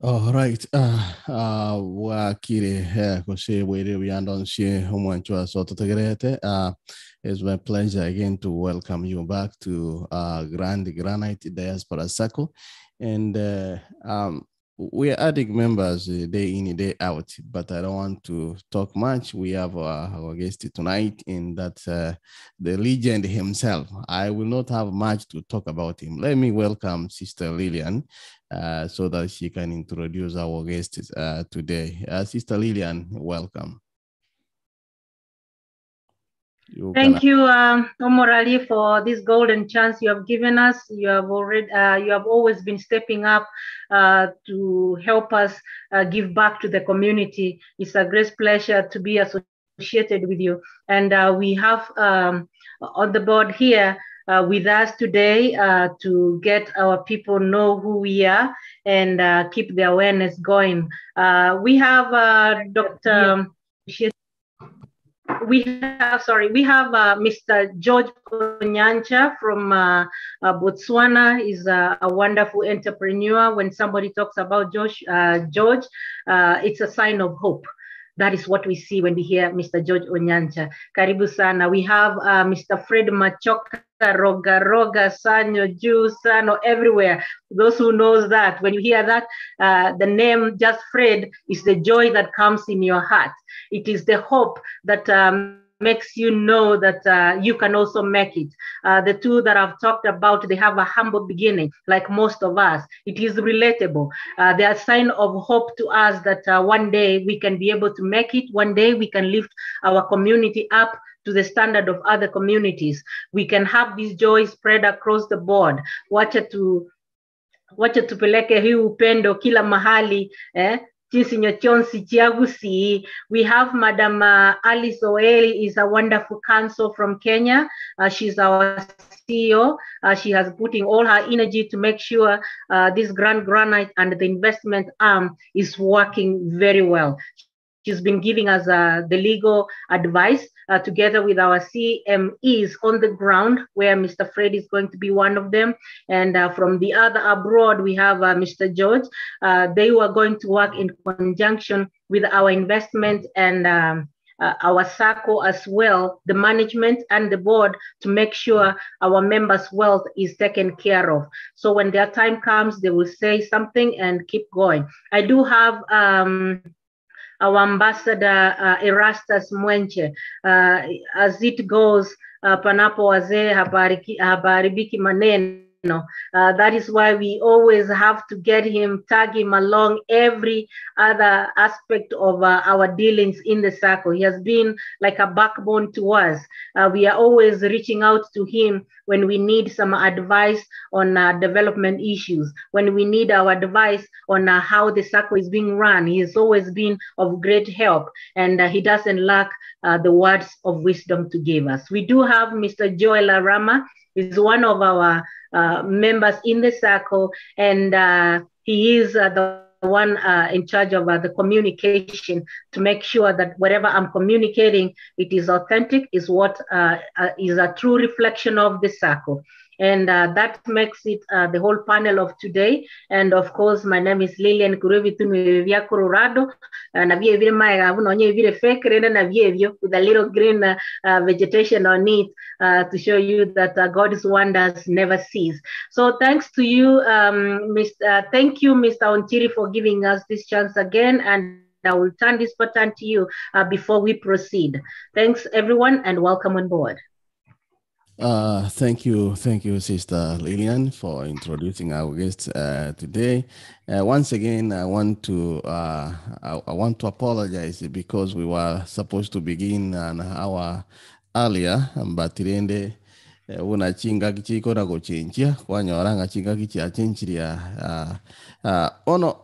All right. Bwakire gose bwaire buyanda onsi omwancho ase ototegerete. It's my pleasure again to welcome you back to Grand Granite Diaspora Circle. And we are adding members day in, day out, but I don't want to talk much. We have our guest tonight, and that's the legend himself. I will not have much to talk about him. Let me welcome Sister Lillian so that she can introduce our guest today. Sister Lillian, welcome. You Thank you, Omorali, for this golden chance you have given us. You have already, you have always been stepping up to help us give back to the community. It's a great pleasure to be associated with you. And we have on the board here with us today to get our people know who we are and keep the awareness going. We have Dr. Yeah. We have, sorry, we have Mr. George Onyancha from Botswana. He's a wonderful entrepreneur. When somebody talks about George, it's a sign of hope. That is what we see when we hear Mr. George Onyancha. Karibu sana. We have Mr. Fred Machoka, Roga Roga, Sanyo, Ju, Sano, everywhere. Those who knows that, when you hear that, the name just Fred is the joy that comes in your heart. It is the hope that makes you know that you can also make it. The two that I've talked about, they have a humble beginning, like most of us. It is relatable. They are a sign of hope to us that one day we can be able to make it. One day we can lift our community up to the standard of other communities. We can have this joy spread across the board. Wacha tu, wacha tupeleke hii upendo kila mahali, eh? Jinsi nyochonsi chiagusi. We have Madam Alice Oeli is a wonderful counsel from Kenya. She's our CEO. She has putting all her energy to make sure this Grand Granite and the investment arm is working very well. She's been giving us the legal advice together with our CMEs on the ground, where Mr. Fred is going to be one of them. And from the other abroad, we have Mr. George. They were going to work in conjunction with our investment and our SACCO as well, the management and the board, to make sure our members' wealth is taken care of. So when their time comes, they will say something and keep going. I do have our ambassador, Erastus Mwenche. As it goes, panapo wazee habaribiki maneno. That is why we always have to get him, tag him along every other aspect of our dealings in the circle. He has been like a backbone to us. We are always reaching out to him when we need some advice on development issues, when we need our advice on how the circle is being run. He has always been of great help, and he doesn't lack the words of wisdom to give us. We do have Mr. Joel Arama. He's one of our members in the circle, and he is the one in charge of the communication to make sure that whatever I'm communicating, it is authentic, is what is a true reflection of the circle. And that makes it the whole panel of today. And of course, my name is Lillian Kurevi Tunwevia Colorado. Na vile vile maega, unaonye vile fake rena na vile with a little green vegetation on it to show you that God's wonders never cease. So thanks to you, Mr. Thank you, Mr. Ontiri, for giving us this chance again. And I will turn this baton to you before we proceed. Thanks, everyone, and welcome on board. Thank you. Thank you, Sister Lillian, for introducing our guest today. Once again, I want to apologize because we were supposed to begin an hour earlier, but rende una chinga kichiko gochinchia kwanyora chinga kichia chinchiria. Oh no,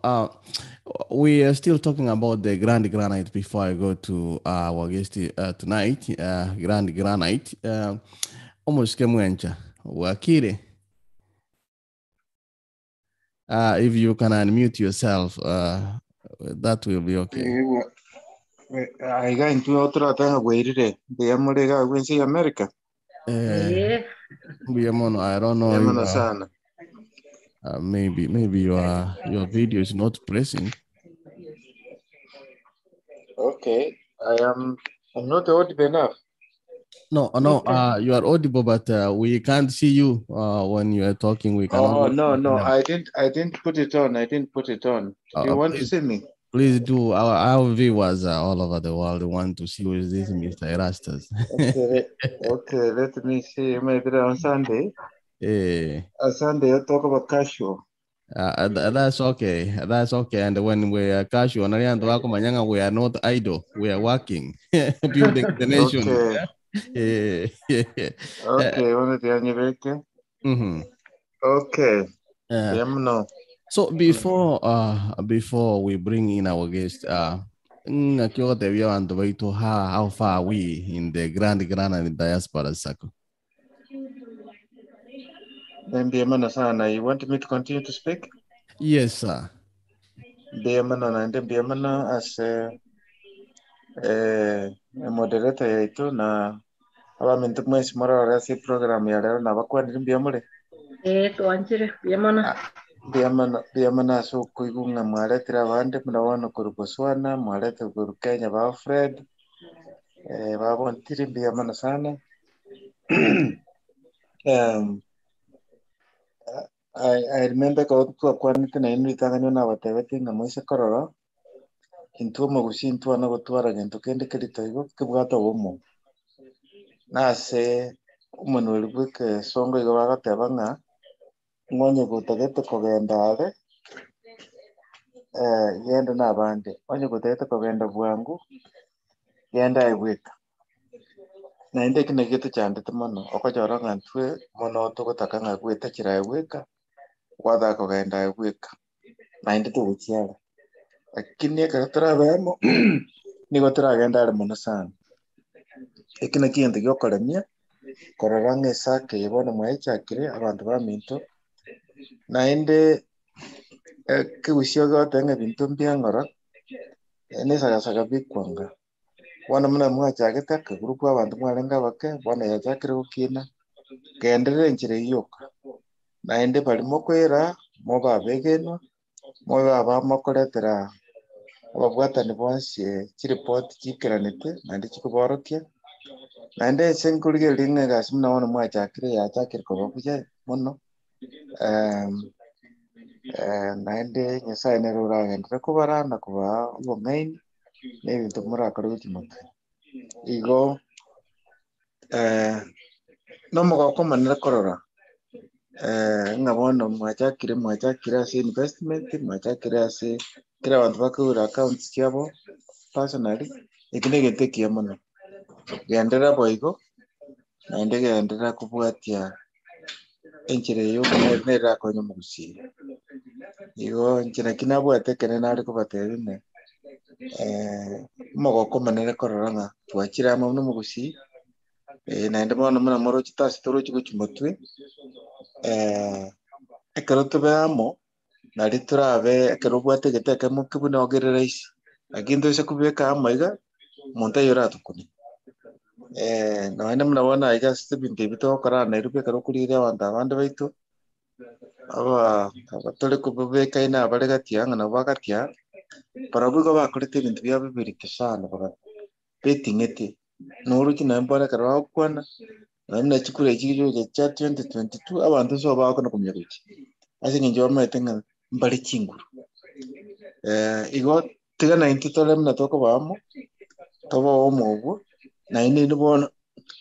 we are still talking about the Grand Granite before I go to our guest tonight. Grand Granite. Almost mwencha wakire. If you can unmute yourself, that will be okay. Aiga intu otro atanga gwerire ndiyamurega gwensi America. Yeah. Mbuya mono, I don't know. Mbuya mono sana. Maybe your video is not pressing. Okay, I'm not audible enough. No, no, Okay. you are audible, but we can't see you when you are talking. We cannot. Oh, no, no, I didn't put it on. I didn't put it on. Do you want to see me? Please do. Our viewers are all over the world want to see who is this Mr. Erastus. Okay, okay, let me see. Maybe on Sunday. On Sunday, you talk about casual. That's okay. That's okay. And when we are casual, we are not idle. We are working, building the nation. Okay. Okay, one of the anniversary. Okay. Yeah, no. So before we bring in our guest, how far are we in the Grand Grand Diaspora Circle? You want me to continue to speak? Yes, sir. As a moderator yaitu na abamintu mwesi mora si program ya leo na bakwanire mbiamure. Tuanjire mbiamana. Mbiamana so kuigunga mwaletera abande murabona kuri Botswana, mwaletera kuri Kenya ba Fred. Babontiri mbiamana sana. I remember kwa kwanite na inu itanganywa na batebete nga moise korora intu mugusi intu ana gotwara gento kende kerito igo kebwata obomo nase omonweri bweke songo igo bagateba ng'a ng'onye gotagete kogenda are genda n'abande onye gotagete kogenda bwangu genda ebweka naende eki nakio tochandete mono okochora ng'a ntwe mono togotaka ng'a gweta chira ebweka gwataka kogenda ebweka naende togochiara lakini ekero torabemo nigo toragenda are mono sana eki nakio gento giokoremia korora ng'a esake eye bono mwaichakire abanto baminto naende kegusio goteba ng'a ebinto mbiang'ora nesagasaga bikwanga bono muna mwachagete akaguru kwa abanto mwarenge abake bono yachakire gokina genderera enchera eyoka naende bari mokwera mobabegenwa mobe mokoretera ababwatani bonsi chiripoti chikeranete naende chikoborokia naende ase nkorigereria ng'a egasi muna bono mwachakire yachakire koba buya mono naende Nyasaye nere oragenderera kobara na kobaa obong'aini na ebinto morakore gochimoka igo nomogoko omonene korora ng'a bono mwachakire ase investment mwachakire ase kera abanto bakogora accounts chiabo personally eki na egento ekiya mono genderera boigo naende genderera kobwatia enchera eyo nere akonya omogusii igo nchera ki nabwate ekere nare kobatebia ng'a omogoko omonene korora ng'a twachire amo na omogusii naende bono muna moroche tase toroche gochia motwe ekero tobe amo nari torabe ekero obwate egete ekemo kebuna ogere rahisi lakini toise kobeka amo iga omonto aye oratukune naende muna bono aiga ase ebinto ebi togokora Nairobi ekero okorigereria abanto abande baito aba abatore kobekaine abare gati ng'a nabo bagatia barabwo igo bakorete ebinto biabo bibirito sana beting'ete noroche naende mbora ekero bagokwana naende na chikura echi chigocha chia 2022 abanto nso bagokona komanya gochia ase eng'encho bamaete ng'a mbare chinguru igo tiga naintwe tore buna tokoba amo tobe omo obwo naende inde bono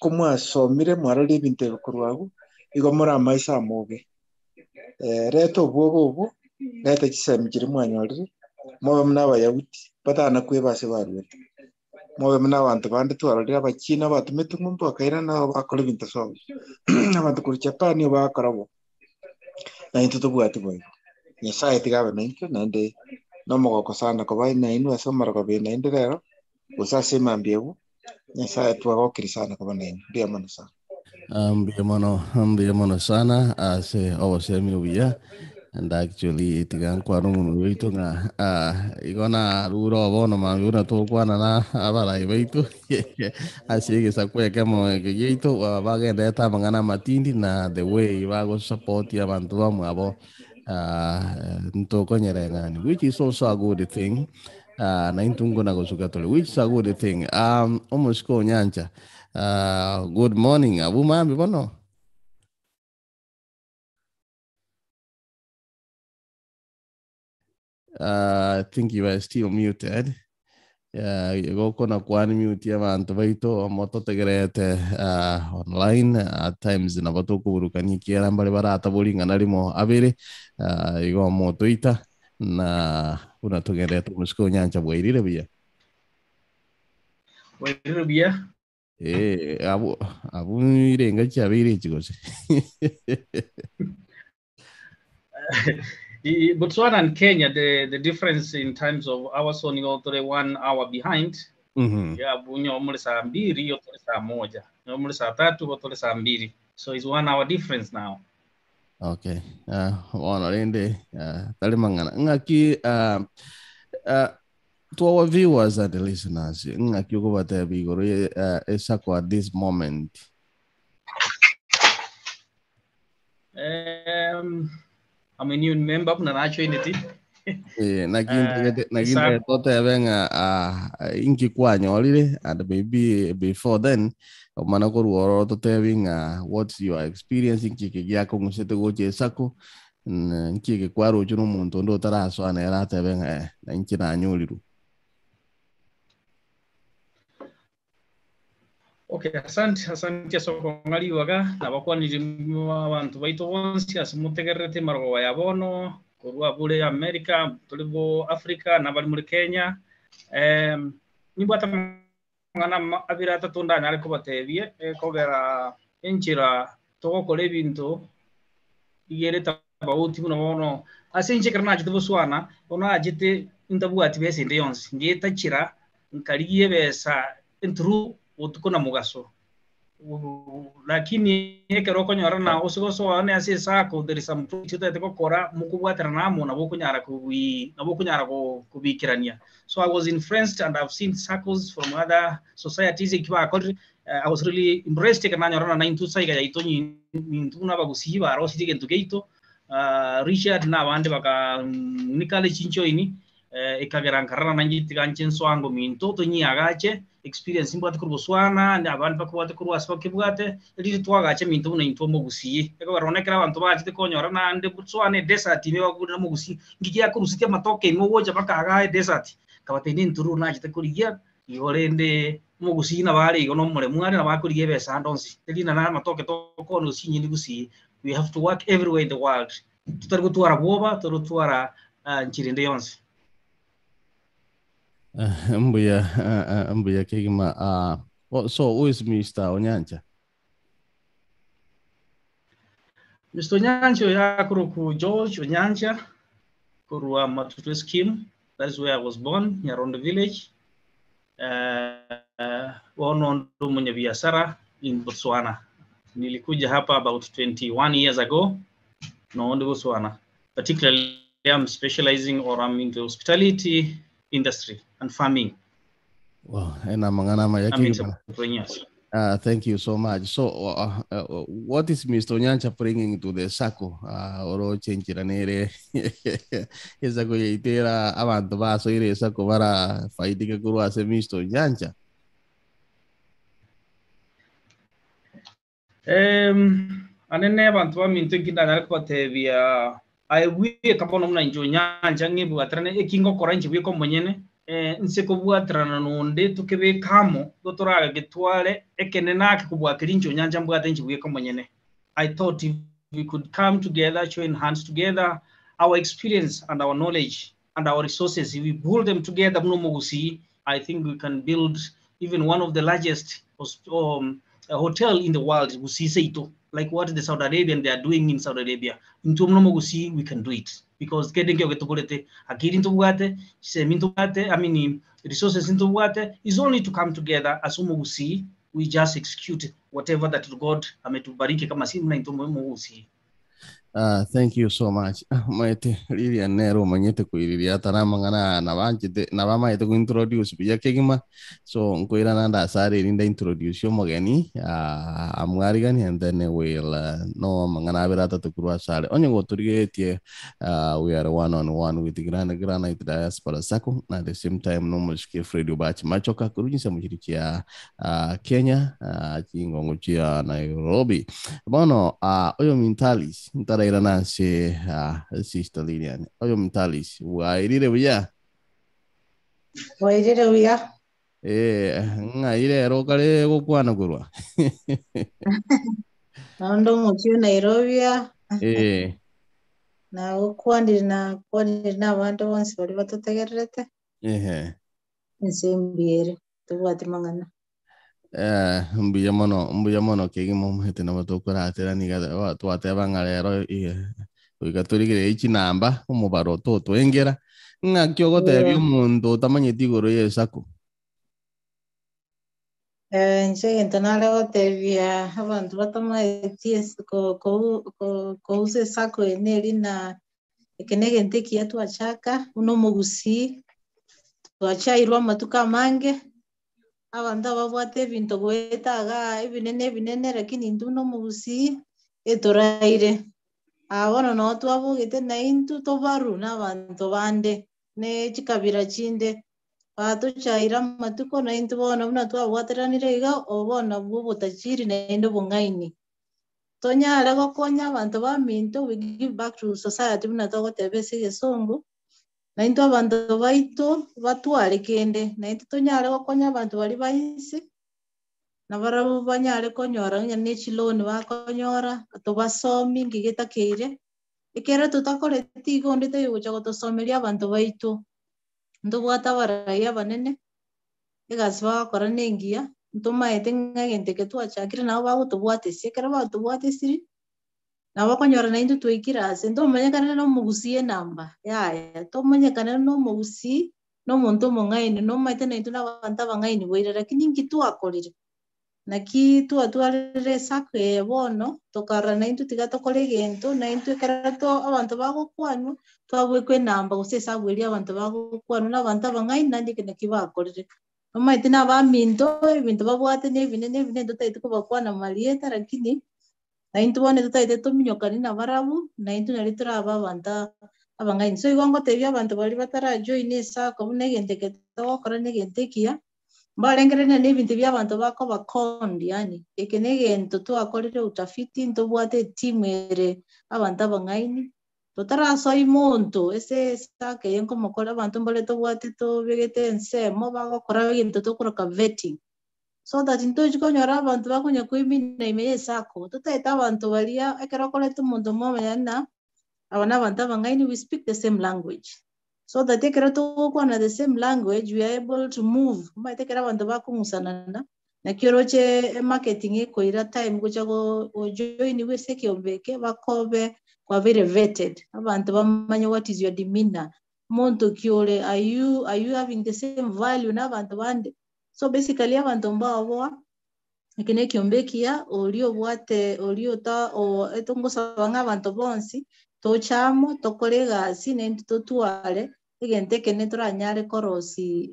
komwasomire mwarorire ebinto ebi korwa abwo igo more amaiso amoge reta obwoba obwo reta chisemi chiria mwanyorire mobe muna abayahudi batana kweba ase barwete mobe muna abanto bande twarorire abachina batumete ng'umbu bakairana nabo bakora ebinto sobo abanto korwa Japan nigo bagokora bo naintwe tobwati boigo Nyasaye tiga abe naintwe naende nomogoko sana koba nainwe ase omorogobe naende rero gose ase emambia ebo Nyasaye twagokire sana koba nainwe mbuya mono sana. Mbuya mono sana ase obosemi obuya and actually tiga nkwana omonwe oito ng'a igo narure obono mambia buna togokwana na abarai baito ase egesaku ekemo eke giaito bagenderete amang'ana amatindi na the way bagosapoti abanto bamwe abo. Ntokonyereng'ani, which is also a good thing. Na intwe ngona gosuka tore, which is a good thing. Omosike Onyancha, good morning. Abu mambi bono. I think you are still muted. Gokona kwani mute abantu baito omototegerete online at times nabo tokoburukania kiera mbare baratabori ng'ana rimo abere igo omotoita na buna togenderete omosike Onyancha bwairire buya. Bwairire buya. Abu abu irenga chiabeire echi gose. Botswana and Kenya, the difference in terms of hours only 1 hour behind. Yeah, bunyo muri saa mbiri, yo tuli saa moja. Yo muri saa tatu, yo tuli saa mbiri. So it's 1 hour difference now. Okay. Wana rende tali mangana. Ngaki to our viewers and the listeners, ngaki ukubate bigoro esako at this moment. I'm a new member of Nanacho Unity. Na tote benga inki kwanyorire, and maybe before then mana koruoro tote benga what's your experience inki kigiako ngusete goche sako nki kikwarocho no muntu ndo taraswana erate benga na inki nanyoriru. Okay, asante soko ngaliwaga nabakwanire abantu baito bonsi asimutegerete marogo ya bono korwa bure America tulibo Africa nabali muri Kenya. Nibwata ngana abira tatunda nare kubatebie kogera enchira togokora ebinto igereta bauti buno bono ase inche karana jite Botswana ona ajite intabwati bese inde yonsi ngeta chira nkariye besa entru utuko na mugaso lakini ekero konyora na osigoso wane ase sako there is some chita kokora mukubwatana namo nabo kunyara kubi nabo kunyara kubikirania. So I was influenced and I've seen circles from other societies ikiba I was really impressed kana nyorana na intu saiga ya itonyi mintu na bagusiba ro sije gentu geito Richard na bande baka nikale chincho ini ikagera nkarana na ngiti ganchen swango minto tonyi agache experience imbwate kuri Botswana na abantu bakubwate kuri wasibakibwate riri twagache minto na into mogusiye eko baronekera abantu bachite konyora na ande Botswana desert ime bagurira mogusi ngikia kurusitia matoke imo gocha bakaga desert kabatene nturu na chite kurigia igorende mogusi na bari igo no more mwari na bakuriye besa ndonsi rina na matoke toko no sinyi gusi. We have to work everywhere in the world tutari gutwara bwoba tutwara nchirinde yonse. Mbuya kigima. So who is Mr. Onyancha? Mr. Onyancha yakuruku George Onyancha kurwa Matutu scheme. That is where I was born, Nyarondo village. Wono ndo mwenye biashara in Botswana. Nilikuja hapa about 21 years ago. No, Botswana. Particularly I'm specializing or I'm into hospitality industry and farming. Wow, thank you so much. So, what is Mr. Onyancha bringing to the SACCO? Oro chenchiranere esako yaitera abantu baso ire SACCO bara faidika kuru ase Mr. Onyancha. Anene abantu ba minto kinda nalikubatebia aiwe kabono muna injo nyanja ngibwatrane ekingo kora inji bwiko monyene nse kubwatrana nonde tukebekamo gotoraga getware ekene nake kubwakira injo nyanja mbwate inji bwiko monyene. I thought if we could come together, join hands together, our experience and our knowledge and our resources, if we pull them together muno mugusi, I think we can build even one of the largest hotel in the world, Gusi like what the Saudi Arabian they are doing in Saudi Arabia. Into Mnomogusi, we can do it because getting getting I mean resources into water is only to come together as Omogusi. We just execute whatever that God ametubariki kama si mna into Omogusi. Thank you so much. Maete Lilian nero omanyete koiriria atara amang'ana nabanchete nabamaete kointroduce buya kegima so nkoirana ndasare eri introduce omogeni amwarigani and then we'll know amang'ana abere atato korwa asare onye gotorigetie we are one on one with Grand Granite Diaspora Sacco na at the same time nomosike Fred Obachi Machoka korwa chinsemo chiri chia Kenya chingongo chia Nairobi bono oyo mintalis ntarairana ase Sister Lilian oyo mintalis bwairire buya. Bwairire buya. Ng'ai rero okare gokwana korwa. Naende omochie o Nairobi. Nagokwanire nakwanire na abanto bonsi baria batotegererete. Ense mbuya ere, tobwati mang'ana. Mbuya mono, mbuya mono kegima omanyete nabo tokoratera niga twateba ng'a rero goika torigererie chinamba omobaro totwengera ng'aki ogotebia omonto otamanyeti igoro ya esako. Inche egento nare gotebia abanto batamaeti kousa esako eye neri na eke na egento ekiya twachaka buna omogusii twachairwe amatuko amange abanto ababwate ebinto goeta igaa ebinene ebinene lakini intwe buna omogusii etoraire. Bono noo twabogete naintwe tobaru na abanto bande ne chikabira chinde batochaire amatuko naintwe bono buna twabwateranire iga obo bono bwo obotajiri naende obong'aini. Tonyare gokonya abanto baminto we give back to society buna togoteba ase egesongo naintwe abanto baito batware kende naintwe tonyare gokonya abanto baria ba inse nabarabwo banyare konyora onye ne chiloan bakonyora tobasomi nki getakeire ekero totakoreti igo onde tari gocha gotosomeria abanto baito. Ntobwate abarai abanene egasi bagokora na engiya ntomaete ng'a egento eke twachakire nabo bagotobwatesia ekero batobwatesiri nabo okonyora naintwe twaikire ase ntomanyekane na omogusii enamba yaya tomanyekane na omogusii na omonto omong'aini nomaete naintwe na abanto abang'aini boira lakini nki twakorire naki twatwarire esako eye bono tokarora naintwe tiga tokore egento naintwe ekero to abanto bagokwanwa twabekwa enamba gose esabu eria abanto bagokwanwa na abanto abang'aini naende eke naki bakorire. Nomaete na abaminto ebinto babwate na ebinene ebinene totaete kobakwana marieta lakini naintwe bono totaete tominyokani na barabwo naintwe nari torabe abanto abang'aini. So igo ngotebia abanto baria batarajoin esako buna egento eke togokora na egento ekiya mbarengereri na ebinto bia abanto bakoba conned yaani eke na egento twakorire utafiti ntobwate etimu ere abanto abang'aini totarasoi monto ase esako eye nkomokora abanto mbare tobwate tobegete ensemo bagokora egento tokoroka vetting so that ntochi konyora abanto bakonya koimina ime ya esako totaete abanto baria ekero okoreta omonto momanya ng'a aba na abanto abang'aini we speak the same language so that ekero togokwana the same language we are able to move omanyete ekero abanto bakong'usanana naki oroche emarketing ekoira time gocha gojoin bwa ase ekeombe eke bakobe kwabeire vetted abanto bamanye what is your demeanor monto ki ore are you having the same value na abanto bande. So basically abanto mbaoboa eke na ekeombe ekiya oria obwate oria ota etongosaba ng'a abanto bonsi tochamo tokore egasi naintwe totware egento ekene toranyare korosi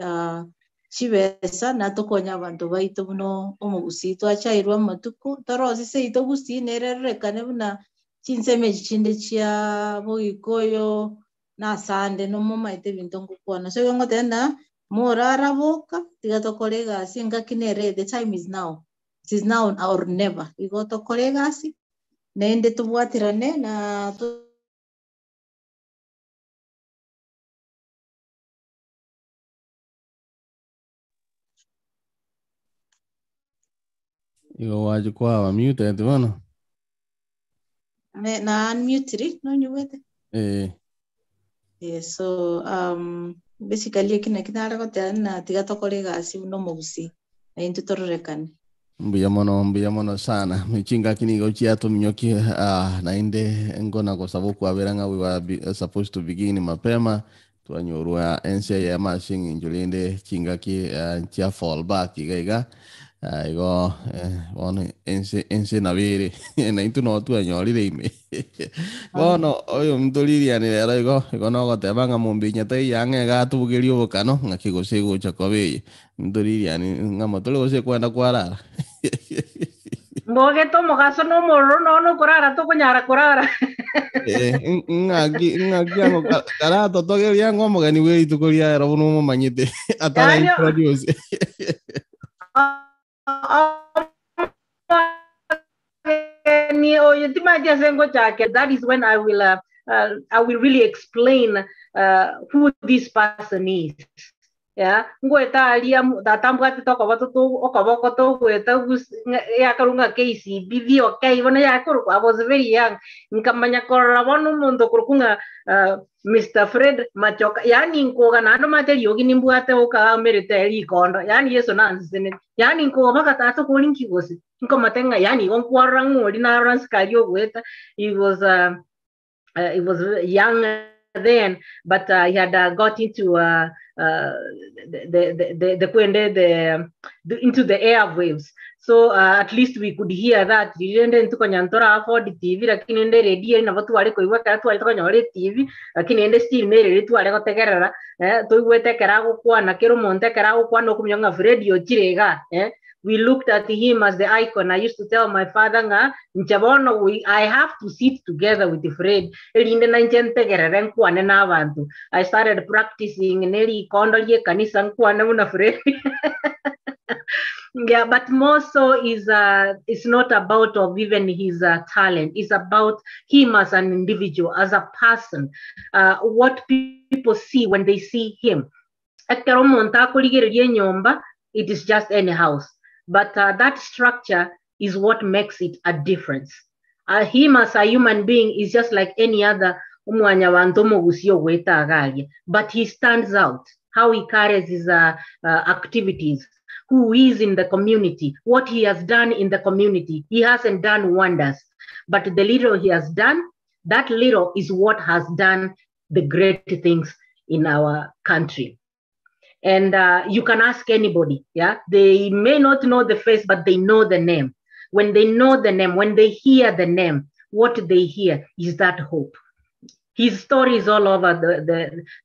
chibesa na tokonya abanto baito buna omogusii twachairwe amatuko torosi seito gusii nererekane buna chinsemo echi chinde chia bogikoyo na asande nomomaete ebinto ngokwana. So igo ngoteba ng'a moraraboka tiga tokore egasi engaki nere the time is now. It is now or never. Igo tokore egasi naende tobwaterane na Igo wachi kwaba muted bono. Na unmute no nyuwete. So basically eki naki nare goteba na tiga tokore egasi buna omogusii naintwe tororekane. Mbuya mono sana. Michinga kini gochi atominyoki nainde ngona gosaba okwabera ng'a we were supposed to begin mapema twanyorwa ense ya masing injulinde chingaki chia fall back iga iga. Igo bono ense ense nabo ere naintwe nabo twanyorire ime. Bono oyominto Lilian rero igo igo nogoteba ng'a mombinya taiyo ang'e iga atobugerie obokano ng'aki gose egocha koba eye. Minto Lilian ng'ama tore gose kwenda kwarara. Mbogete omogaso na omororo nono okorara tokonyara korara. Ng'aki ng'aki ango karatotogeria ang'o omogeni bwe rituko ria ero buna omomanyete atara Yaani introduce. Omogeni oyo timanyeti ase ngochakera. That is when I will really explain who this person is. Yeah, ngoeta aria tata mbwatete okoboto okoboko togoeta yakarwa ng'a KCB VOK bono yakorokwa I was very young nkamanya korora bono omonto okorokwa ng'a Mr. Fred Machoka yaani nkoga naende omanyete riogi nimbwate okamerete rikondo yaani Yeso nanseseneti yaani nkoga mpaka tata okori nki gose nkomotebia ng'a yaani igo nkwarora ng'a oria narora nse karia ogoeta he was he was young then, but he had got into the, the, the, the into the airwaves. So at least we could hear that. Rirende ntukonyantora afford TV, lakini nde radio nabo tware koigwa ekero tware tokonyora TV, lakini ende still nere tware gotegerera, toigwete ekero agokwana kera omonto ekero agokwana okomanya ng'a Fred ochire iga, We looked at him as the icon. I used to tell my father ng'a inche bono I have to sit together with Fred erinde nainche ntegerere nkwane na abanto. I started practicing nerikondo rie ekanisa nkwane buna Fred. Yeah, but more so is it's not about of even his talent. It's about him as an individual, as a person. What people see when they see him. Ekero omonto akorigereria enyomba, it is just any house. But that structure is what makes it a difference. Him as a human being is just like any other omwanyabanto omogusi ogoeta agaria. But he stands out. How he carries his activities, who he is in the community, what he has done in the community. He hasn't done wonders, but the little he has done, that little is what has done the great things in our country. And you can ask anybody, yeah? They may not know the face, but they know the name. When they know the name, when they hear the name, what they hear is that hope. His story is all over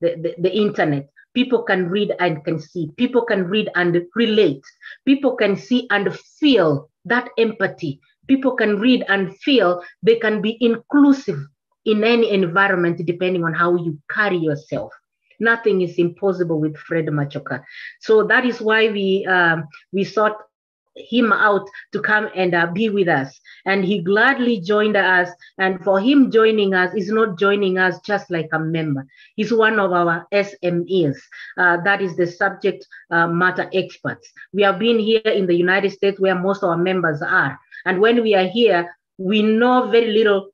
the internet. People can read and can see. People can read and relate. People can see and feel that empathy. People can read and feel they can be inclusive in any environment, depending on how you carry yourself. Nothing is impossible with Fred Machoka. So that is why we sought him out to come and be with us. And he gladly joined us. And for him joining us is not joining us just like a member. He's one of our SMEs. That is the subject matter experts. We have been here in the United States where most of our members are. And when we are here, we know very little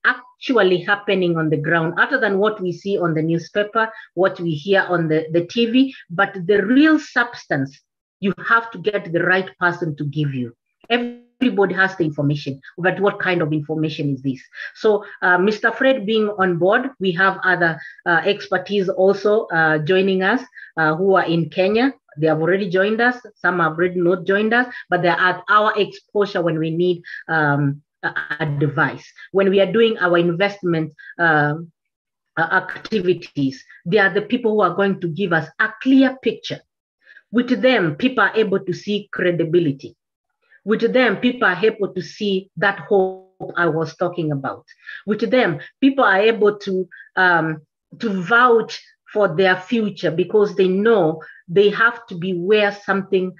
actually happening on the ground, other than what we see on the newspaper, what we hear on the TV, but the real substance, you have to get the right person to give you. Everybody has the information, but what kind of information is this? So Mr. Fred being on board, we have other expertise also joining us who are in Kenya. They have already joined us. Some have already not joined us, but they are at our exposure when we need advice. When we are doing our investment activities, they are the people who are going to give us a clear picture. With them, people are able to see credibility. With them, people are able to see that hope I was talking about. With them, people are able to vouch for their future because they know they have to be where something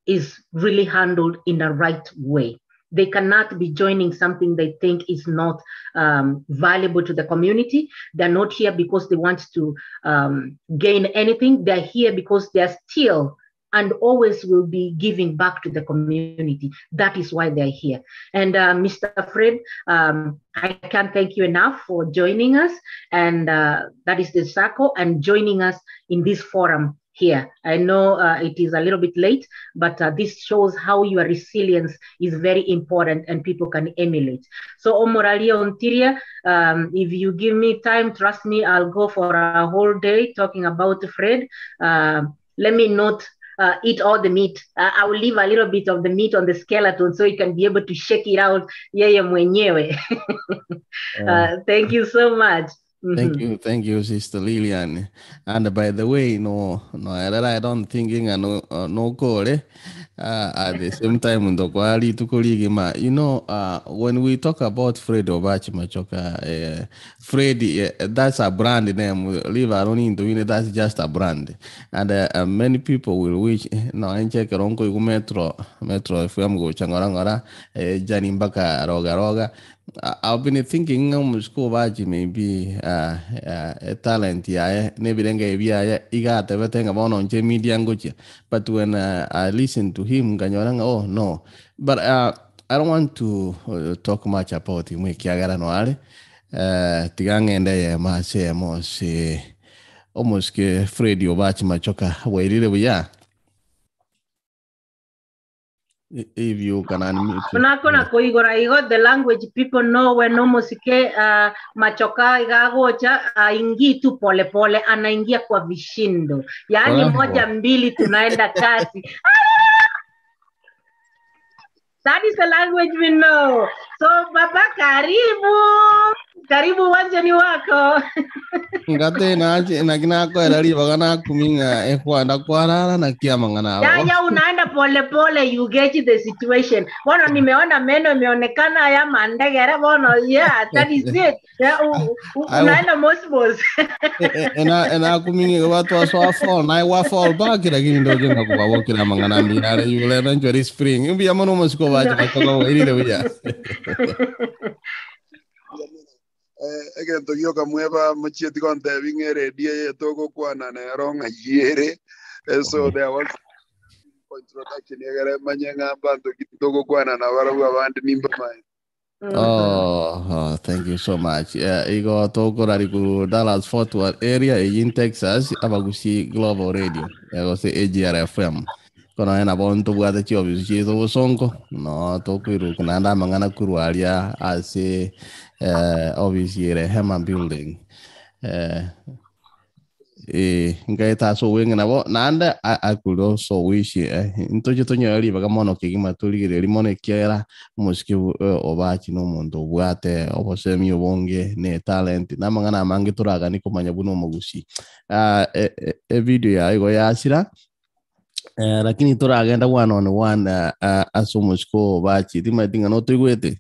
is really handled in the right way. They cannot be joining something they think is not valuable to the community. They're not here because they want to gain anything. They're here because they're still and always will be giving back to the community. That is why they're here. And Mr. Fred, I can't thank you enough for joining us. And that is the SACCO and joining us in this forum here. I know it is a little bit late, but this shows how your resilience is very important and people can emulate. So Omorali Ontiria, if you give me time, trust me, I'll go for a whole day talking about Fred. Let me not eat all the meat. I will leave a little bit of the meat on the skeleton so he can be able to shake it out yeye mwenyewe. Thank you so much. Thank you, thank you, Sister Lillian. And by the way, no, no, I don't think no, no call. At the same time, ndokwali tukuligima. When we talk about Fred Obachi Machoka, Fred, that's a brand name. Leave alone into that's just a brand. And many people will wish no enche keronko igu Metro, Metro FM go changora jani mpaka roga roga. I've been thinking school baji maybe a talent ya nebirenga ebia iga tebetenga bono nche media ngochia, but when I listen to him nganyora, "Oh no," but I don't want to talk much about him kiagara no ale tigangende ye ma se mo se almost ke Freddy Obachi Machoka wairire buya, if you can unmute. Unakona kuigora igo the language people know when omosike Machoka igagocha aingii tu pole pole, anaingia kwa vishindo, yaani moja mbili tunaenda kasi. That is the language we know. So baba, karibu karibu, uwanjani wako. Ngate nache nakina ribaga nakuminga ekwanda kwarara na kiamangana. Ya unaenda pole pole, you get the situation. Bono nimeona meno imeonekana ya mandegere bono, yeah, that is it. Yeah, unaenda mosmos. Ena kuminga watu aswa fall na wa fall back, lakini ndo jenga kwa wokira mangana mirare yule na njori spring mbi amono mosiko baje bakoko irire buya. Egento gioka mweba muchieti konte bing'ere die yetogokwana nero ng'ayiere, so there was introduction egere manye ng'amba nto gitogokwana na barabwo abandi nimba mae. Oh, thank you so much. Igo tokorari ku Dallas Fort Worth area in Texas abagusi Global Radio. Ego se AGR FM. Kono ena bonto bwate chiobisi chieto bosongo. No tokwiru kunanda mangana kurwaria ase obisi ere Hema building. Ngaita so wing nabo nanda I could also wish ntoche tonyori baga mono kigima tuligire limone kiera musiki obachi no mondo bwate obosemi obonge ne talent na mangana mangi turaga ni kumanya buno mugusi e video ya igo yasira, lakini turagenda one on one aso musiko obachi timatinga no tuigwete.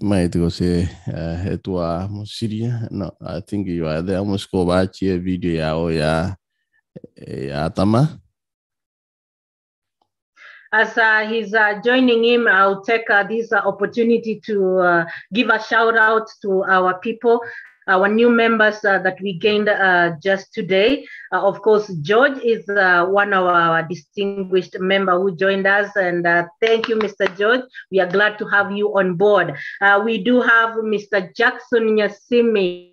Might go say etwa Musiria. No, I think you are there. Almost go back here video ya o ya ya tama. As he's joining him, I'll take this opportunity to give a shout out to our people, our new members that we gained just today. Of course, George is one of our distinguished member who joined us. And thank you, Mr. George. We are glad to have you on board. We do have Mr. Jackson Nyasimi.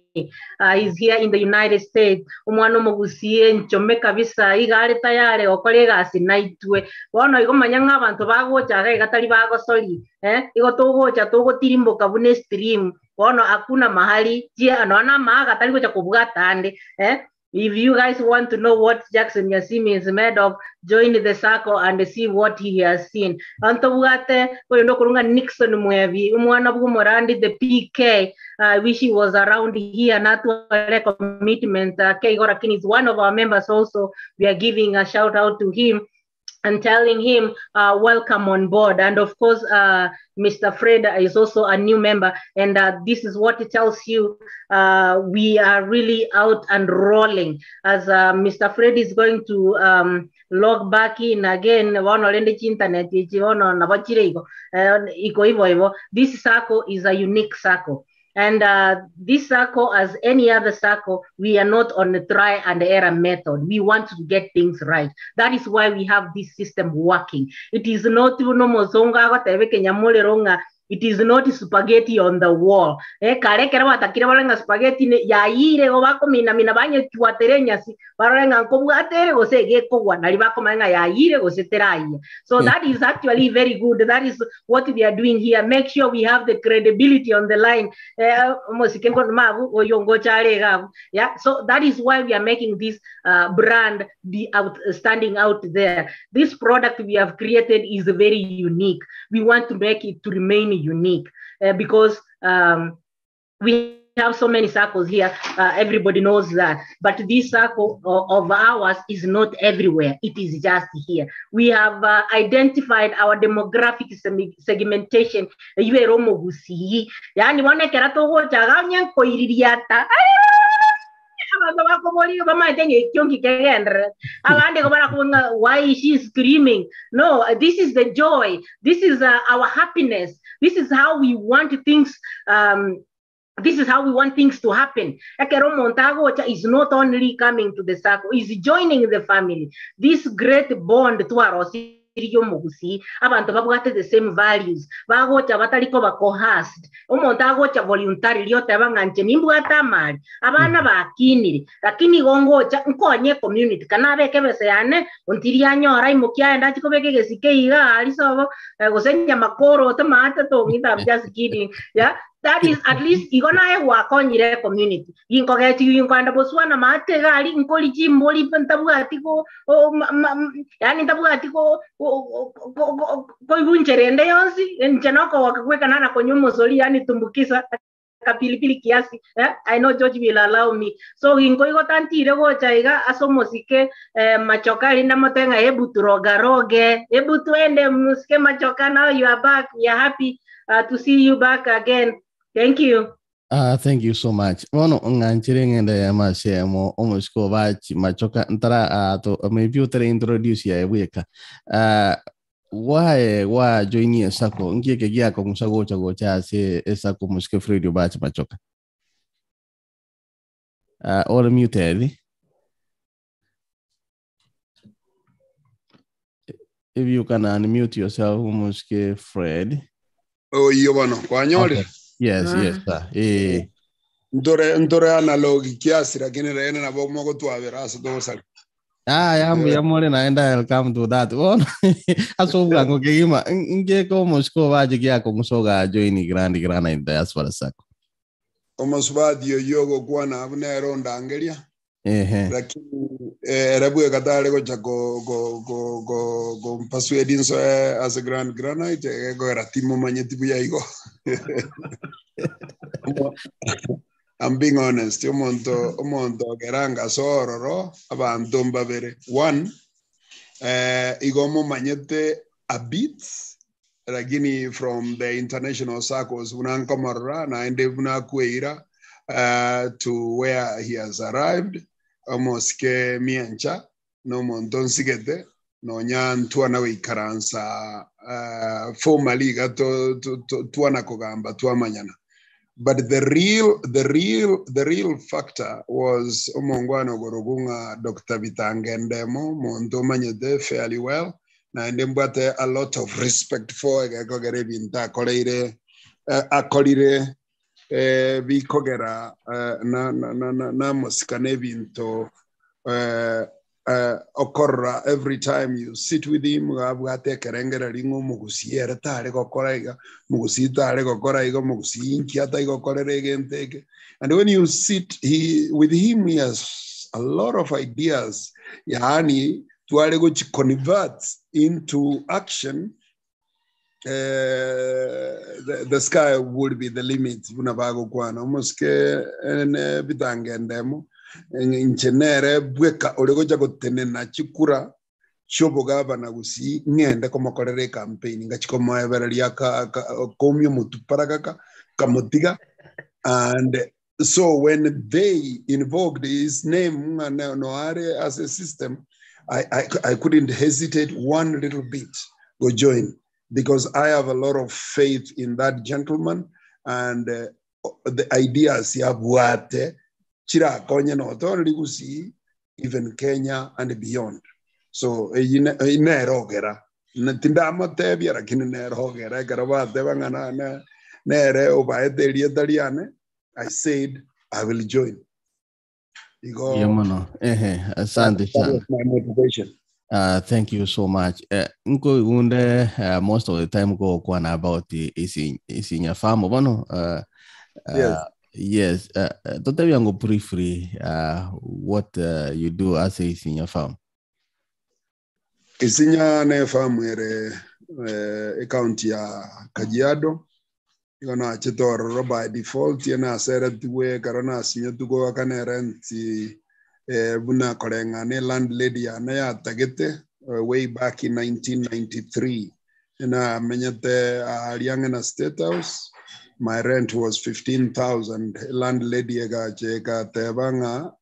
He's here in the United States. Omwana omogusie nchome kabisa igare tayari okore egasi naitwe bono igo manya ng'a abanto bagocha iga gatari bagosori igo togocha togotirimboka bune stream bono hakuna mahali jia naona maga tari gocha kubwata ande. If you guys want to know what Jackson Nyasimi is made of, join the circle and see what he has seen. Antobwate oyo kurunga Nixon Mwevi, umwana bw'umurandi the PK. I wish he was around here not to commitment. K Gorakin is one of our members also. We are giving a shout out to him and telling him welcome on board. And of course, Mr. Fred is also a new member. And this is what it tells you. We are really out and rolling. As Mr. Fred is going to log back in again, internet, this circle is a unique circle. And this circle, as any other circle, we are not on the try and error method. We want to get things right. That is why we have this system working. It is not no mozonga. It is not spaghetti on the wall. Eh, kare ekero batakire barore ng'a spaghetti ne yayire igo bakominamina banyechwatere enyasi barore ng'a nkobwate ere gose egekogwa nari bakomanya ng'a yayire gose terayia. So that is actually very good. That is what we are doing here. Make sure we have the credibility on the line. Eh, omosike nkono mabu oyo ngocha are iga abwo. Yeah, so that is why we are making this brand be out standing out there. This product we have created is very unique. We want to make it to remain unique because we have so many circles here. Everybody knows that. But this circle of ours is not everywhere. It is just here. We have identified our demographic segmentation. Ibe romo gusii. Yani bonekera togocha ganya nkoiririata. Abanto bakoboria bamaete ng'a ekio nkikegenderere. Abande igo barakoboria ng'a why is she screaming? No, this is the joy. This is our happiness. This is how we want things this is how we want things to happen. Ekero omonto agocha is not only coming to the circle, is joining the family. This great bond twarosirie omogusii, abanto babwate the same values, bagocha batari koba coerced. Omonto agocha voluntarily oteba ng'a inche nimbwate amari, abana bakinire, lakini igo ngocha nkonye ecommunity, kana abeke ebesa yane, ontiri anyore aimokia aende achie kobeka egesike iga aria sobo, gose nyamakoro otomaate tong'ita, I'm just kidding, yeah. That is at least igo naye gwakonyire ecommunity. Ginkogechiwa ginkoenda Botswana maate iga aria nkori chimbori ntabwati go o ma ma yaani ntabwati go go go go koigwa inchera ende yonsi, inche nokogoka gweka nana konywa omosori yaani tumbukiza akapilipili kiasi eh, I know George will allow me. So ginkoigwa tantire gocha iga ase omosike machoka rinde mote ng'a hebu turogaroge, hebu twende mosike machoka now you are back, we are happy to see you back again. Thank you. Ah, thank you so much. Bono ng'anchire ng'ende ya mashemo omosiko bachi machoka ntara to maybe utere introduce ya bweka. Why wa join esako nkieke giako musa gocha gocha ase esako mosike Fred bachi machoka. All muted. If you can unmute yourself mosike Fred. Oiyo bono kwanyore. Okay. Yes, yes, sir. Eh. Ntore ntore analog kiasi lakini rene nabo mogotwabera ase togosari. Ah, ya ya more naenda I'll come to that. Bono ase obwango kegima nkieke omosiko bache giako musoga join Grand Granite Diaspora Sacco. Omosubati oyio ogokwana abwo nere ondangeria. Ehe. Lakini ere bweka tare gocha ko ko ko ko kompasuedi nsoe ase Grand Granite egekogera timomanyeti buya igo. I'm being honest, omonto omonto okeranga ase ororo abanto mbabere. One, igo momanyete a bit lakini from the international circles buna nkomorora naende buna akweira to where he has arrived omosike miencha nomonto nsigete nonya ntwana goikaransa formally iga twana kogamba twamanyana. But the real the real the real factor was omongwana ogoroku ng'a Dr. Bitange Ndemo omonto omanyete fairly well naende mbwate a lot of respect for egekogera ebinto akoreire akorire bikogera na na na na namosika na ebinto okorora every time you sit with him gabwate ekerengereri ng'a omogusii ere tare gokora iga omogusii tare gokora iga omogusii inki ataigokorera egento eke. And when you sit he, with him he has a lot of ideas yaani tware gochi convert into action the sky would be the limit buna bagokwana omosike ene bitange ndemo inche nere bweka ore gocha gotenena chikura chiobogabana gusii ng'ende komokorera ecampaign ngachikomoebereria komia omotu paragaka kamotiga. And so when they invoked his name ng'a noare as a system I couldn't hesitate one little bit go join because I have a lot of faith in that gentleman and the ideas yabwate chirakonye not only Gusii, even Kenya and beyond. So inerogera Tindamotebia lakini nere ogera ekero bateba ng'a nere obaete erieta riane, I said I will join. Igo Mbuya mono. Ehe, asante that sana. was my motivation. Thank you so much. Nkoigunde most of the time gokwana about isi isinya farm bono. Yes. Yes. Totebia ngo briefly what you do as a isinya farm. Isinya ne farm ere county ya Kajiado. Igo nachete ororo by default naseretigwe ekero nasinyetwe goakana rent buna koreng'ana ne landlady yane yatagete way back in 1993. Namenyete aria ang'e na State House. My rent was 15,000. Landlady egacha egateba ng'a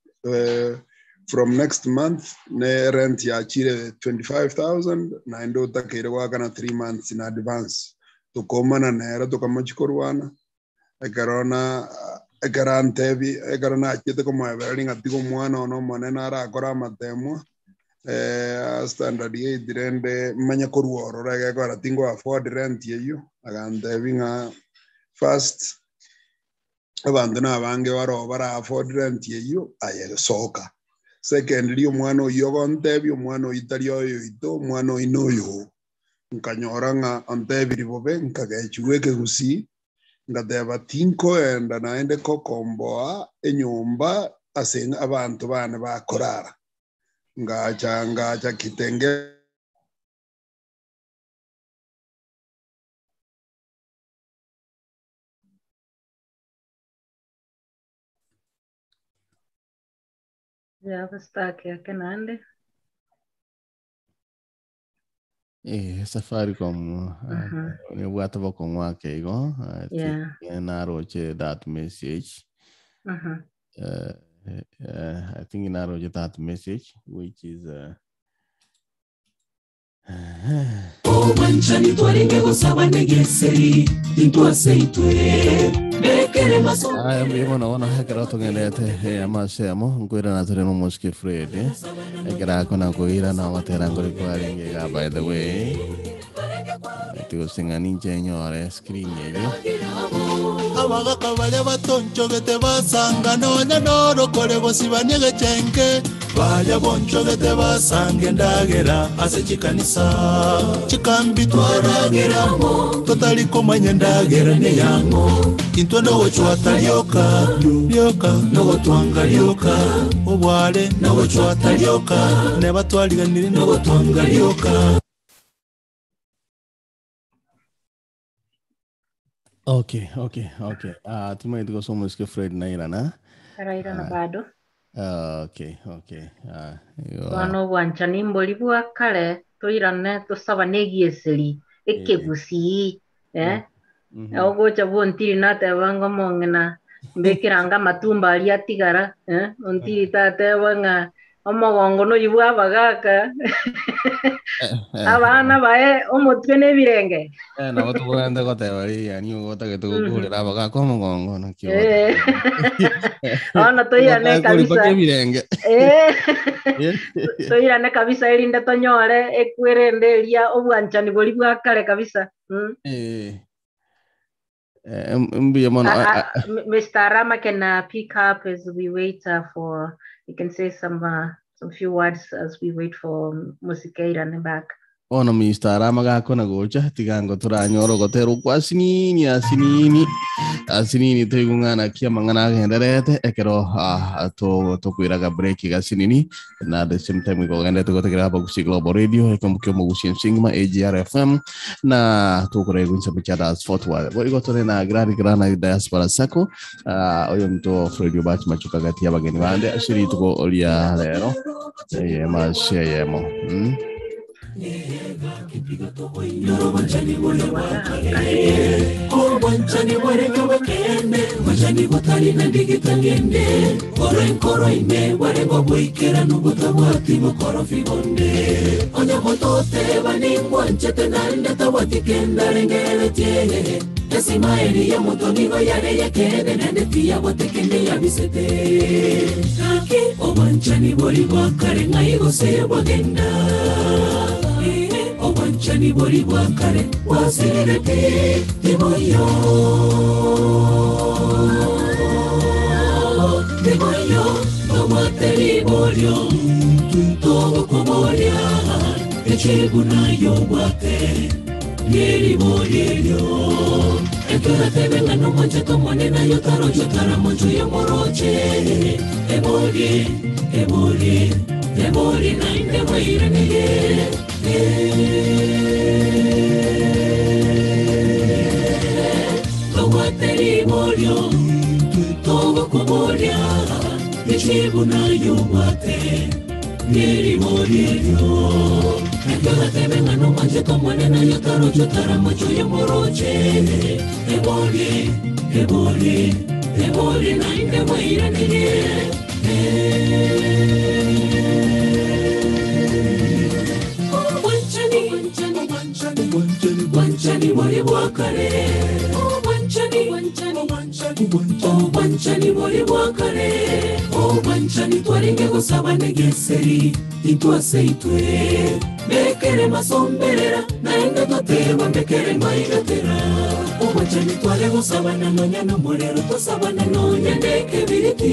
from next month ne rent yachire 25,000 naende otakeire goakana 3 months in advance. Tukomana nere tukamochi korwana ekero na ekero antebi ekero nachete komoebereria ng'a tiga omwana one omonene arakora amatemwa standard 8 rende manye korwa ororo egekora tingo afford rent eywo agantebi ng'a first abanto nabange baro bara afford rent eywo aye soka. Secondly omwana oywo ogontebia omwana oywo tari oyo oito omwana oywo noyo nkanyora ng'a ontebiri bobe nkagechigwa ekegusii ngateba tinkoenda naende kokomboa enyomba ase abanto bane bakorara ngacha ngacha kitenge Ya stuck yake nande. Safaricom ni bwata bokong'wa ake igo. I Yeah. think naroche that message. I think naroche that message which is Obwanchani twarenge gosaba negeseri intwaseitwe bekere maso. Aya mbuya mono bono ekero togendete amasemo nkwirana tore no Mosque Fred ekero akona koirana ogotera nkori kwarenge iga by the way tigosing'a ninche enyore screen eywo. Abagaka baria batonchogete basanga nonya norokore gosibania gechenge baria bonchogete basange ndagera ase chikanisa chikambi twarageramo totari komanya ndagera ne yango intwe nogochwata rioka rioka nogotwanga rioka obware nogochwata rioka nebatwariganire nogotwanga rioka. Okay, okay, okay. Tumaye tuko somo siku Fred nairana. Arairana bado. Okay, okay. Bano bwanchani mbori bwa kare toirane tosaba negieseri ekegusi ogocha buontiri nateba mong'ina mbekiranga matumba aria atigara ontiri tateba ng'a omogongo noyi bwa abagaka abana bae omotwe n'ebirenge. Nabo togende goteba riria nigo gotagete gokurera abagaka omogongo nakio. Ona toirane kabisa. Ebirenge. Toirane kabisa erinde tonyore ekwerende eria obwanchani bori bwa kare kabisa. Mbuya mono. Mr. Rama can pick up as we wait for, you can say some few words as we wait for Musikeira and back. Ono Mr. Rama gakona gocha tigango turanyoro gotero kwa sinini asinini asinini toigung'ana kia mang'ana agenderete ekero to tokwiraga break ga sinini na the same time we gogendete gotegera Abagusi Global Radio ekomukio mogusi nsingma AGR FM na tukuregunsa bichara sport wa boigo tore na grani grana diaspora sako oyo mto Fred Obach machuka gati y'abageni bande ashiri tuko olia lero yema sheyemo Obwanchani bori bwa kare bwasirire pi tiboiyo tiboiyo tobwate riborio togokoboria echibu nayo obwate rieriborio ekero tebe ng'a nomonche tomone nayo taroche taramoncho yomoroche eborie eborie eborie nainde bwairaneye tobwate riborio togokoboria echibu nayo obwate rieriborio ekero tebe ng'a nomonche tomone nayo taroche taramoncho yomoroche eborie eborie eborie nainde bwairaneye Obwanchani, obwanchani bori bwa kare obwanchani, obwanchani bori bwa kare obwanchani twarenge gosaba negeseri intwaseitwe mbekere masomberera naende toteba mbekere maigatera obwanchani tware gosabana nonya nomorero tosabana nonya nekebiriti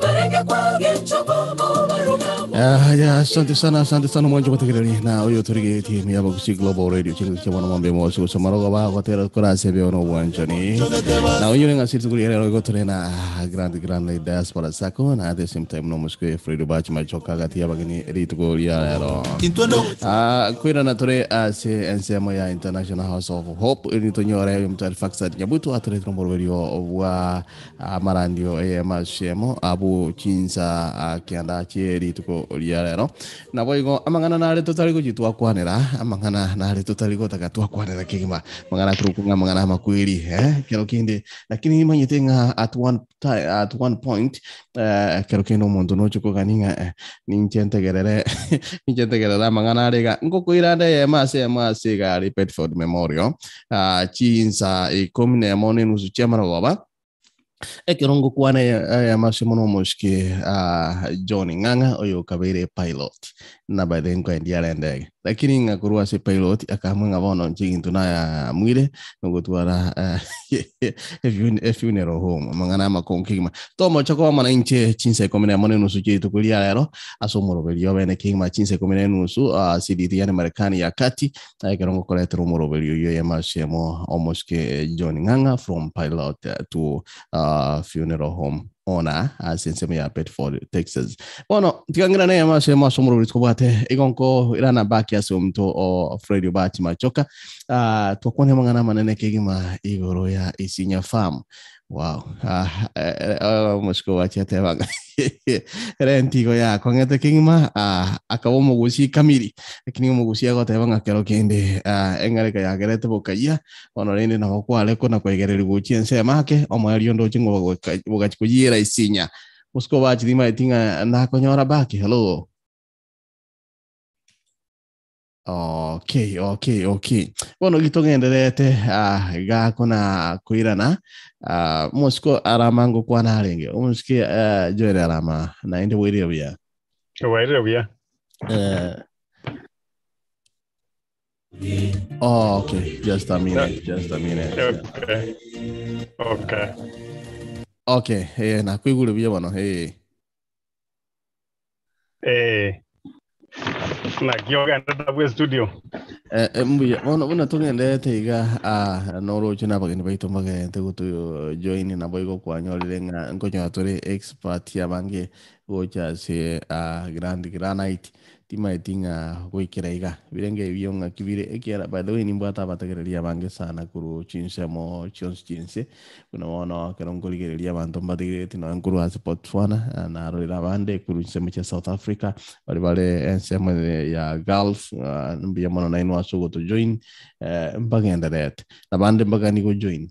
barenge kwagenchogomo barugamo Haya, asante sana, asante sana mwanjo mategereri na uyo turige timu ya Boxi Global Radio chingu cha mwana mwambe mwasu kusamaroga ba gotera kurase byo no bwanchani. Na uyo nga siri tukuri era gotore na grand grand diaspora sako na at the same time no muske Fredo Bach machoka gati ya bagini rituko ria ero. Ah, kwira na tore ase ensemo ya International House of Hope ini tonyore yo mtari faxa nyabutu atore trombo wa amarandio e mashemo abu chinsa kianda chieri tuko ria rero na boigo amang'ana nare tutari gujitwa kwanera amang'ana nare tutari gotaka twakwanera kigima mang'ana turukunga mang'ana makwiri eh kero kinde lakini manyete nga at one time, at one point kero kinde omonto nochokoganinga ninche ntegerere ninche ntegerere amang'ana arega nkokoirande yema ase ema ase gari Bedford Memorial chinsa ikumi na emo na enusu chia marogoba ekero ngokwana amase mono omoshike John Ng'ang'a oyo kabeire pilot na by then nkwendia are endege lakini ng'a korwa ase pilot akamwe ng'a bono nche ginto naya mwire nogotwara e funeral home amang'ana amakongo kegima tomocha koba mana inche chinsa ikumi na emo na enusu chiaito koria rero ase omoroberi obene kegima chinsa ikumi na enusu CDT yani Marekani ya kati ekero ngokoretera omoroberi oyo yamase emo omoshike John Ng'ang'a from pilot to funeral home owner ase ensemo ya Bedford, Texas. Bono tigangira ne mase maso mururi tukobwate igonko irana baki ase omonto o Fred Obachi Machoka twakwane mang'ana manene kegima igoro ya Isinya Farm. Wow. Moshiko wachiatebanga rentigo yakwa ng'ete kegima akaba omogusi kamiri lakini omogusi agoteba ng'a kero kende eng'areka yagerete bokaiya bono rende nabo kwareko na kwegereria gochia ensemo ake omoerio ndoche ng'o bogachi koyiera isinya mosiko bachi ng'a nakonyora baki hello. Okay. Bono gitogenderete gako na koirana mosiko arama ngokwana arenge omosike Joel arama naende bwairire buya. Bwairire buya. Oh, okay. Just a minute. Just a minute. Okay. Okay. Okay. Nakwigure buya bono. Eh. Eh. Nakio ogenda bwe studio. Mbuya bono bono togenderete iga noroche na abageni baito mbagente gotu join nabo igo kwanyorire ng'a nkonyora tore expert abange gocha ase Grand Granite timaeti ng'a goikera iga birenge ebio ng'a kibire ekiara by the way nimbwate abategereria abange sana korwa chinsemo chionsi chinse buna bono ekero nkorigereria abanto mbategerereti nonya nkorwa ase Botswana narorire abande korwa chinsemo chia South Africa bari bare ensemo ya Gulf mbuya mono nainwe ase ogotojoin mbagenderete nabande mbagani gojoin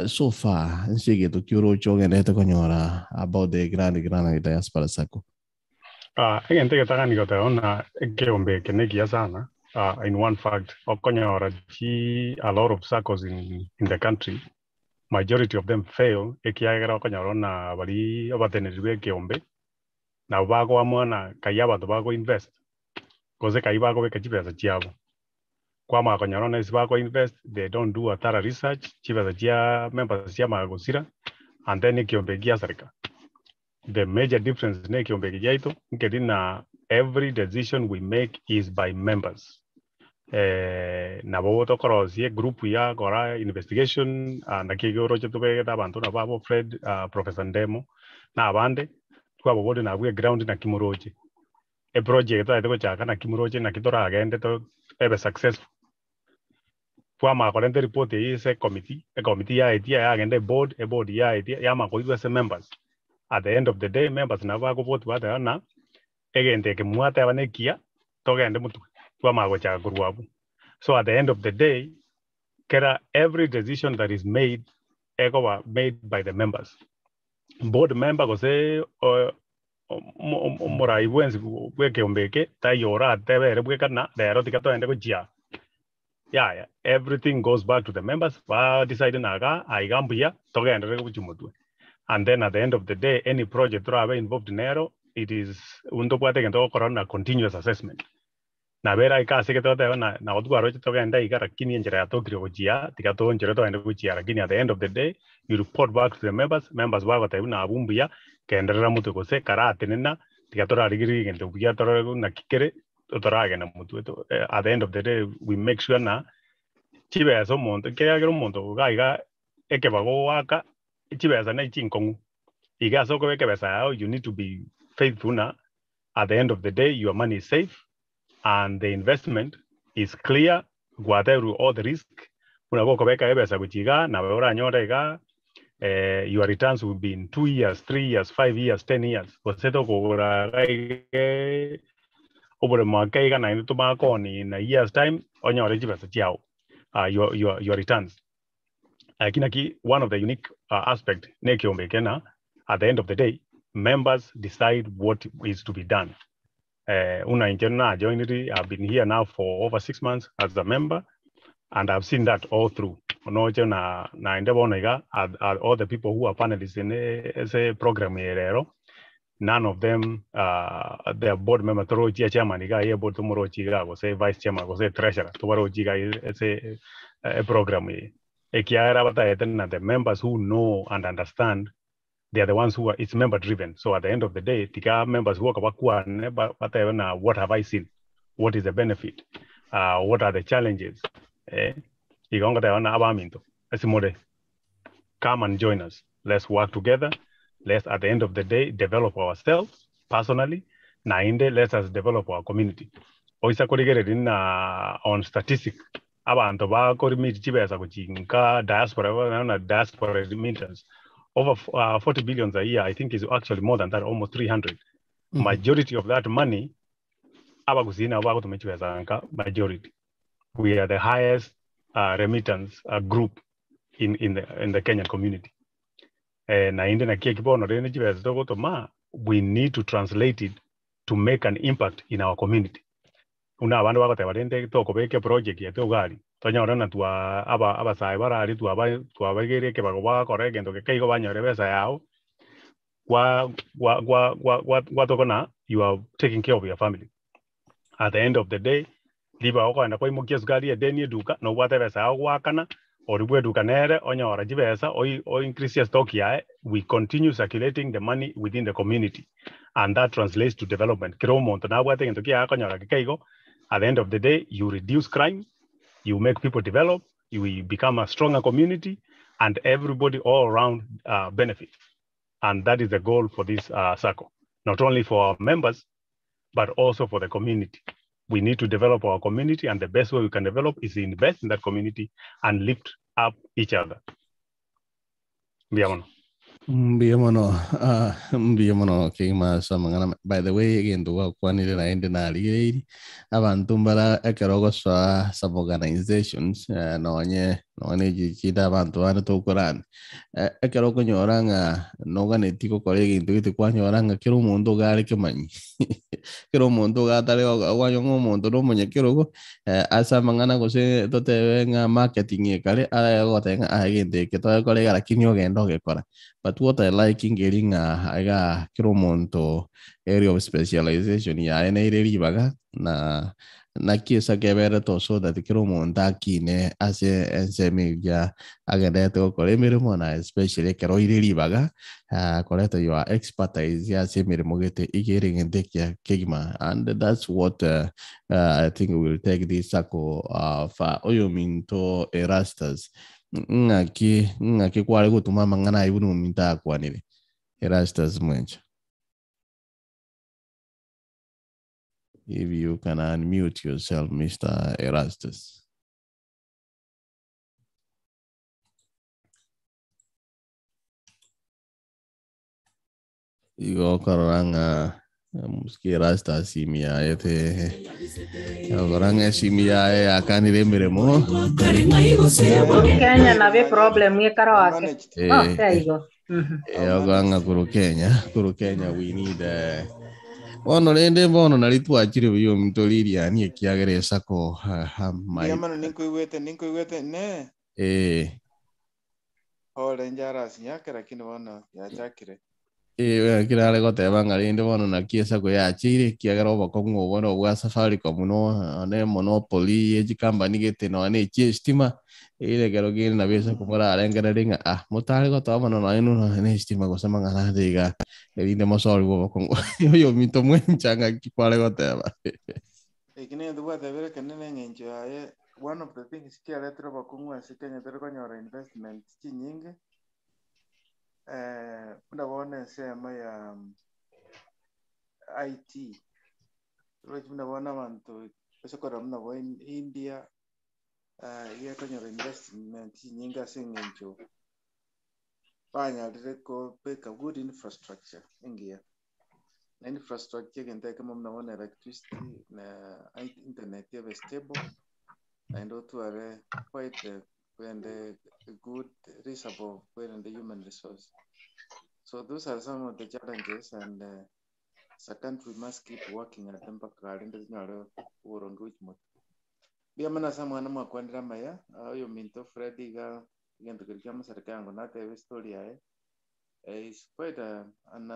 so far nse egeto ki oroche ogenderete konyora about the Grand Granite Diaspora Sacco. Egento egetang'ani goteba buna ekeombe eke nekiya sana in one fact okonyora chi a lot of SACCOs in the country majority of them fail ekiagera okonyora buna bari abateneneri ba ekeombe nabo bagoamua na kai abanto bago invest gose kai bakobeka chibesa chiabo. Kwamanya konyora onye ase bako invest they don't do a thorough research, chibesa chia members chiamanya gosira and then ekiombe giasareka. The major difference na ekiombe eke giaito nkeri na every decision we make is by members. Eh, nabo tokorosia egroup ya kora investigation ah, naki eke oroche tobegete abanto nabo abo Fred, ah, Professor Ndemo na abande, twababoria nabwo eground naki moroche. Eproject totaete gochaka naki moroche naki toragende to ebe successful. Twamanya korenta eripoti eyio ase ecommittee, ecommittee yaetia yagenda eboard, eboard yaetia yamanya koirwa ase members. At the end of the day members nabo bagovote bateba ng'a egento eke mwateba nekiya togende motwe, twamanya gochaka korwa abwo. So at the end of the day, kera every decision that is made ekoba made by the members. Board member gose omorai bwensi bw'ekeombe eke taiyo oratebe ere bweka ng'a rero tiga togende gochia aa. Yaya, everything goes back to the members, ba decide ng'a iga aiga mbuya togenderere gochia motwe. And then at the end of the day any project torabe involved nero it is ntobwate egento togokora na continuous assessment. Nabo eraike ase egete totebe ng'a nabo twaroche togende iga lakini enchera yatokire gochia aa tiga toonchore togende gochia aa lakini at the end of the day you report back to the members, members bagotebiwa nabwo mbuya genderera motwe gose karatenena tiga torarigererie egento buya torore naki kere totaragenda motwe to at the end of the day we make sure ng'a chibesa omonto ekiagera omonto iga iga ekebago ogoaka chibesa ne chinkong'u, iga ase okobeka ebesa yago you need to be faithful ng'a at the end of the day your money is safe and the investment is clear gwaterwe all the risk buna gokobeka ebesa gochia igaa nabo oranyore igaa your returns will be in 2 years, 3 years, 5 years, 10 years gose tokogora iga iga oboremo ake iga naende tomanye koonia in a years time onyore chibesa chiago your, your, your returns. Lakini naki one of the unique aspect na ekeombe eke na at the end of the day members decide what is to be done. Una inche na joiniri I've been here now for over 6 months as a member and I've seen that all through. Noche na naende bono iga are all the people who are panelists in ase program eye rero none of them their board member torochi chairman iga aye board tomorochi iga gose vice chairman gose treasurer tobarochi iga ase program eye ekiagera batagete na the members who know and understand they are the ones who are it's member driven so at the end of the day tiga members boka bakwane batebe na what have I seen what is the benefit what are the challenges eh igo ngoteba na abaminto ase more come and join us let's work together let's at the end of the day develop ourselves personally naende let us develop our community oisa korigereria na on statistic abanto bakorimit chibesa gochia nka diaspora na diaspora remittance over 40 billions a year I think is actually more than that almost 300 majority of that money abagusii nabo bagotoma chibesa nka majority we are the highest remittance group in, in, the, in the Kenyan community eh, naende naki eki bono rende chibesa togotoma we need to translate it to make an impact in our community Buna abande bagoteba, Rende tokobeka eproject yaito egari, tonyore ng'a twa aba abasae bare aria twaba twabaigeire ekebago bagakora egento geke igo banyore ebesa yao, gwa gwa gwa gwa gwa gwatoka ng'a you are taking care of your family. At the end of the day, ribaga okogenda kwaimokia esukari edeni eduka, nobwate ebesa yao goakana, oria bwa eduka nere onyora chibesa oi o increase estock yaye, we continue circulating the money within the community and that translates to development. Kera omonto nabwate egento kiaye akonyora geke igo, at the end of the day you reduce crime, you make people develop, we become a stronger community and everybody all round benefits. And that is the goal for this circle, not only for our members but also for the community. We need to develop our community, and the best way we can develop is invest in that community and lift up each other. Mbuya mono. Mbuya mono, ah, mbuya mono kegima ase amang'ana. By the way, egento gwakwanire naende narigereiri, abanto mbara ekero ogosoa some organizations, eh, nonye nonye echi chinde abanto bande tokorana, eh, ekero okonyora ng'a noganeti gokora egento gete kwanyora ng'a kera omonto iga are kemanyi kera omonto iga atare kwanyora ng'a omonto na omonyakerogo eh, ase amang'ana gose totebe ng'a marketing ekare aye ogoteba ng'a aye egento eke togekora iga lakini ogende ogekora. But what I like nkeri ng'a iga kera omonto area of specialization yaye neire ribaga na. Naki esako eberete so that kera omonto akine ase ensemo eria agenderete gokora emeremo na especially ekero oire ribaga koreta your expertise ase emeremo gete iga ere egento ekiya kegima and that's what I think we will take this circle far. Oyominto Erastus, ng'aki ng'aki kware gotuma amang'ana aywo buna ominto akwanire? Erastus Mwencha. If you can unmute yourself, Mr. Erastus. Igo okorora ng'a mosike Erastus imi yaye te okorora ng'a esimi yaye yakanire emeremo. Kenya nabe problem ekaro ake. Oh, there you go. Oganga kuru Kenya, kuru Kenya we need bono rende bono nari twachire buya ominto Lilian ekiagera esako my Mbuya ninkoigwete ninkoigwete ne ore njarasinyake lakini bono yachakire. Kirare goteba ng'a rende bono naki esako yacheire ekiagera obokong'u obo no bwa Safaricom no ne monopoly ye chikambani gete nonya na echia estima ere ekero kende nabo esako morarengereri ng'a ah motare gotoa mono nonya nonya na estima gose amang'ana ande iga erinde mosorigwe obokong'u oyo ominto mwencha ng'aki kware goteba. Eki nento gwatebire ekenene eng'encho yaye one of the things kiaretire obokong'u ase Kenya tari konyora investment chinyinge buna bono ensemo ya IT roche buna bono abanto ase korora buna bo India iga ekonyora investment chinyinge ase eng'encho banyarire kobeka good infrastructure engiya. Na infrastructure egento ekemo buna bono electricity na internet ebe stable naende otware quite a and a good reasonable and human resource. So those are some of the challenges, and as a country we must keep working at them mpaka rinde tinyore oboronge bwa chimoto. Mbuya mono ase omwana mwakwanire amaya, oyo ominto Fred iga egento keria kia mosareka yango natebe estory yaye. Is quite an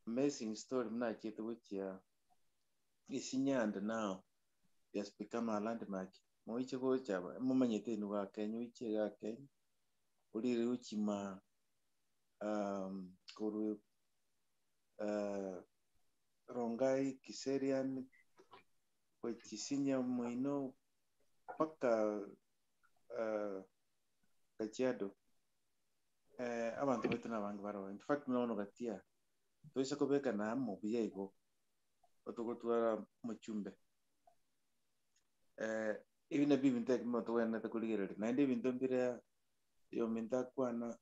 amazing story buna achiete gochia Isinya and now it has become a landmark. Moiche gocha momanyete inwe ga Kenya oiche iga Kenya orire gochima korwa Rongai, Kiserian, gochisinya moino mpaka Kajiado. Abanto baito na abange baroo. In fact buna bono gatia toise kobeka namo buya igo otogotwara omochumbe. Ebi nabio ebinto ekemo togwenerete korigereria. Naende ebinto mbire oyominto akwana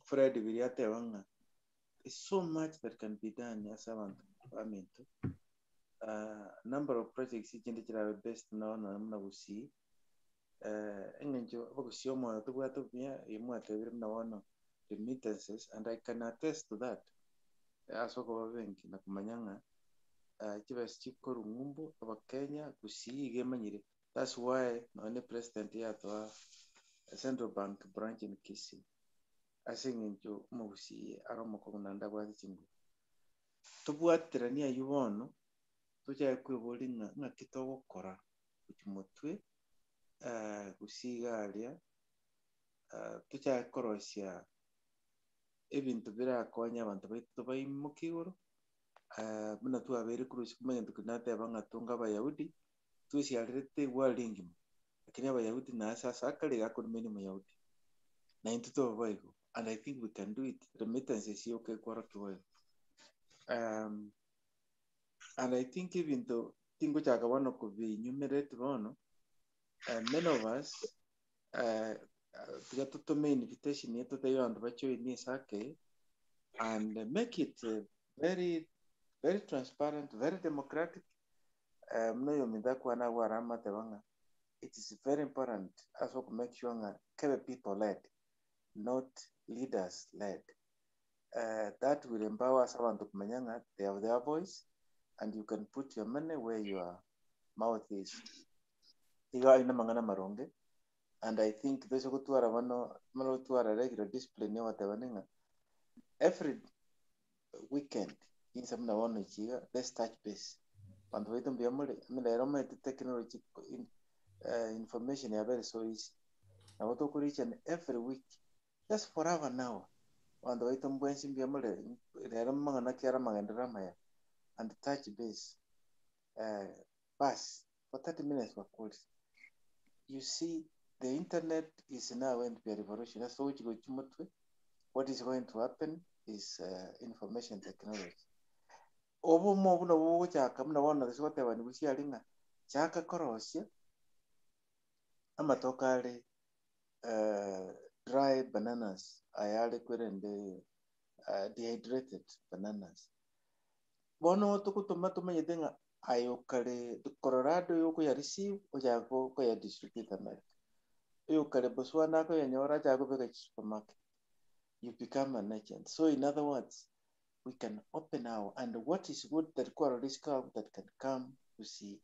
Fred biria ateba ng'a there's so much that can be done ase abanto baminto. Number of projects echinde chirabe best nao nonya buna Gusii. Eng'encho abagusii omoyo tobwate obuya, eye mwatebire buna bono remittances and I can attest to that ase okoba benki na komanya ng'a chibesa chikorwa ng'umbu abakenya Gusii iga emanyire. That's why nonya president yatoa Central Bank branch in Kisii ase eng'encho omogusii are omokong'u naende abwate chinguru. Tobwateranie aywo bono tochake kweboria ng'a ng'aki togokora gochia motwe Gusii iga aria tochake korosia ebinto birakonye abanto baito tobaimokie igoro buna twabeire korwa isiko omanyete keri nateba ng'a tonga abayahudi twesiarerete egwari engima lakini abayahudi nase ase akare iga akoremenia omoyahudi. Na intwe tobe boigo and I think we can do it remittances yoka ekorokia boigo. And I think ebinto tingochaka bono kobinyumereti bono many of us tiga totome invitation yetu totebie abanto bajoin esake and make it very very transparent, very democratic. Buna oyominto akwana agwo are amateba ng'a it is very important ase oku make sure ng'a kebe people led not leaders led. That will empower ase abanto komanya ng'a they have their voice and you can put your money where your mouth is. Iga aye namang'ana amaronge and I think toise gotwara bono mara gotwara regular discipline yogoteba ng'a every weekend inse buna bono echi iga let's touch base. Banto baito mbuya more, rero omanyete technology in, information yabere so easy. Nabo tokorichana every week just for half an hour. Abanto baito mbwensi mbuya more, rero amang'ana ki are amagenderero amaya and touch base. Bas, for 30 minutes bakorire. You see, the internet is now going to be a revolution. Ase ogochi gochia motwe, what is going to happen is information technology. Obomo buna bogochaka buna bono ase gotebani gosiare ng'a chaka korosia amatoke are dry bananas ayare kwerende dehydrated bananas. Bono togotoma tomanyete ng'a aye okare Colorado oyokoya receive ochaka koya distribute America. Oyokare Botswana akoyanyora achake kobeka chisupermarket. You become an agent. So in other words, we can open our and what is good that kwarora isiko abwo that can come to see.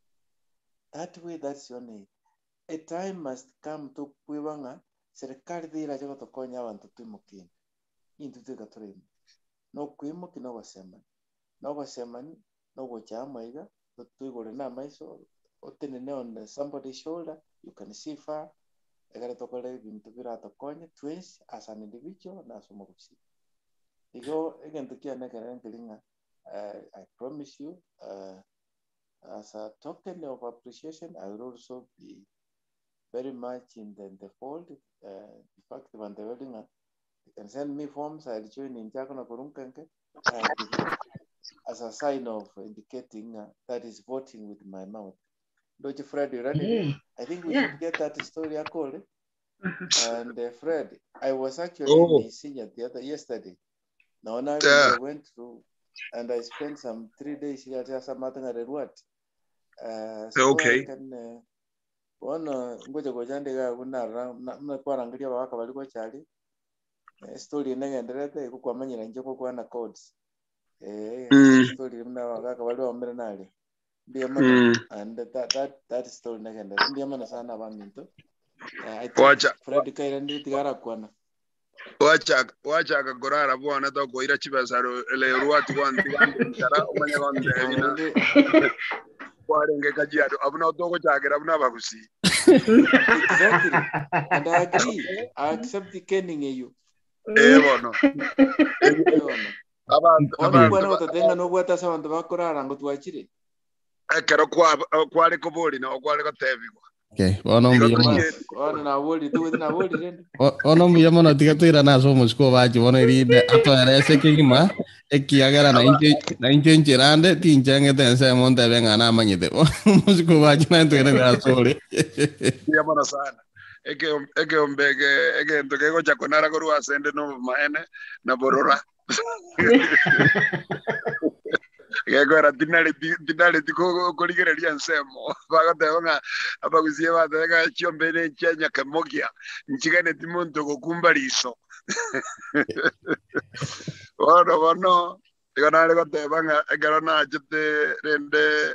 That way that's only a time must come tokweba ng'a serikali terache gotokonya abanto toimoke ime. Intwe toika toraimoke. Nokoimoki na ogosemani. Na ogosemani na ogocha amo iga, toigore na amaiso, otenene on somebody's shoulder, you can see far, ekero tokore ebinto biratokonye twensi as an individual na ase omogusii. Igo egento kiane ekere nkeri ng'a I promise you as a token of appreciation I will also be very much in the fold. In fact, banteberi ng'a you can send me forms, I'll join in Jacono Korunkenke as a sign of indicating that is voting with my mouth. Dochi Fred, you ready? I think we should get that story akole. And Fred, I was actually in Isinya the other yesterday. Now, now I went through and I spent some 3 days here at Samatangareruat. So I can bono ngocha gochandika kunara na kwarangeria abagaka bari gochari story negenderete igukwamanyira inche gokwana codes story muna abagaka bari baomere nare mbuya mono and that story negenderete mbuya mono sana abaminto. I think Wacha. Fred kairandire tigarakwana. Wachaka korara bwana tokoira chibesa lerwati gwantigandikara omanye gontebina kwarenge Kajiado abuna togochakera buna abagusi. Exactly. And I agree. I accept the kenning eyo. Bono. Bono. Abantu Bono abantu bwana otatenga nobwate ase abanto bakorara ngo twachire. Ekero kware kobori na kware gotebigwa. Okay, bono mbuya mono. Bono nabori tuwe nabori rende. Bono mbuya mono tiga twirana ase omosiko bachi bono erinde atoerese kegima ekiagera na inche nchirande tinchengete ensemo ntebe ng'a namanyete. Omosiko bachi naye twirane ase ore. Mbuya mono sana. Ekeombe egento kegocha konara korwa ase ende nobomaene na borora. Gekora tinareti korigereria ensemo. Bagoteba ng'a abagusie batebe ng'a chiombe ne chia nyakemogia nchiganeti monto gokumba riso. Bono bono igo nare goteba ng'a ekero nachete rende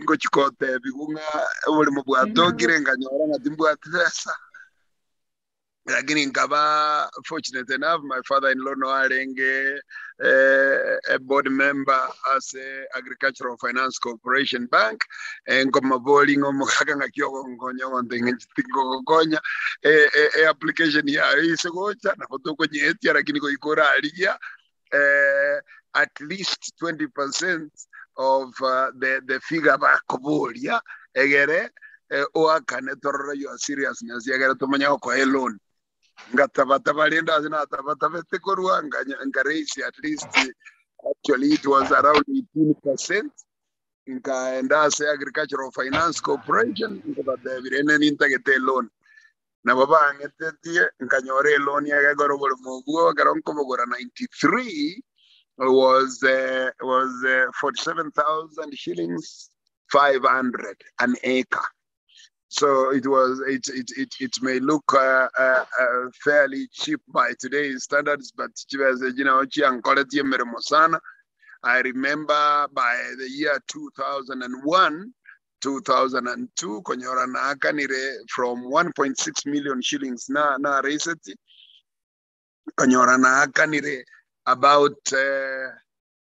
ngochikotebigu ng'a oborimo bwatokire nkanyora ng'a timbwati besa. Lakini nkaba fortunate enough, my father-in-law no arenge a board member as a Agricultural Finance Corporation Bank. Nkomaboli ng'omogaka ng'aki ogonkonya ogonte ng'ogokonya application yayo ise gocha nabo tokonyetia lakini goikora arigia at least 20% of the figure bakoboria egere oakane torora your seriousness egere tomanya gokoa loan. Ngatabataba rende ase natabatabete korwa nka raise at least actually it was around 18%. Nkaenda ase Agricultural Finance Corporation nkabatebire ene nintagete loan. Nabo bang'etetie nkanyora eloan egekora oboremo obwo ekero nkobogora 93 was 47,000 shillings 500 an acre. So it may look fairly cheap by today's standards, but sana. I remember by the year 2001, 2002, konyora naakanire from 1.6 million shillings na raised konyora naakanire about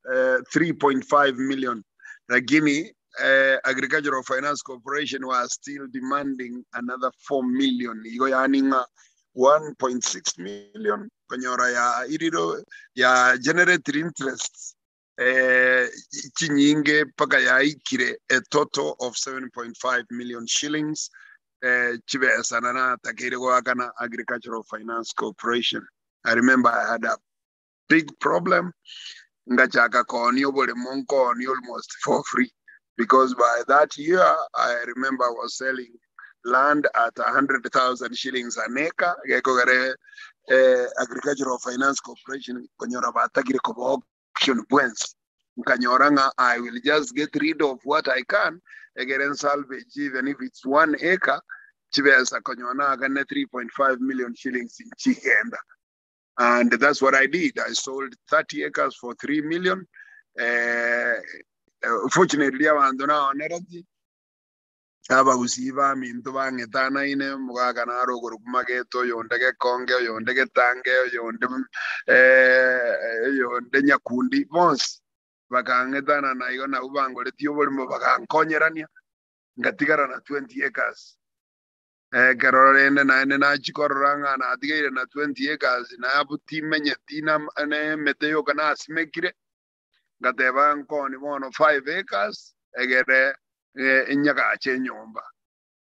3.5 million. Lakini Agricultural Finance Corporation was still demanding another 4 million. Igo yani ng'a 1.6 million konyora ya iriro ya generate interest chinyinge mpaka yaikire a total of 7.5 million shillings chibesa na natakeire goakana Agricultural Finance Corporation. I remember I had a big problem ngachaka kooni oboremo nkooni almost for free because by that year I remember I was selling land at 100,000 shillings an acre gekogere Agricultural Finance Corporation konyora batagire koba auction bwensi nkanyora ng'a I will just get rid of what I can egere salvage even if it's 1 acre chibesa konyona agane 3.5 million shillings in chigenda. And that's what I did. I sold 30 acres for 3 million. Fortunately, abantu naonereti abagusi baminto bang'etanaine omogaka naro okorokwa Mageto, oyonde Gekonge, oyonde Getange, oyonde oyonde Nyakundi, bonsi bakang'etana na igo nabo bangoretie oborimo bagankonyerania ngatigara na 20 acres. Ekero rende naende nachikorora ng'a natigaire na 20 acres nabo timenyeti na emete yoka nasimekire ngateba nkoni bono 5 acres egere enyagache enyomba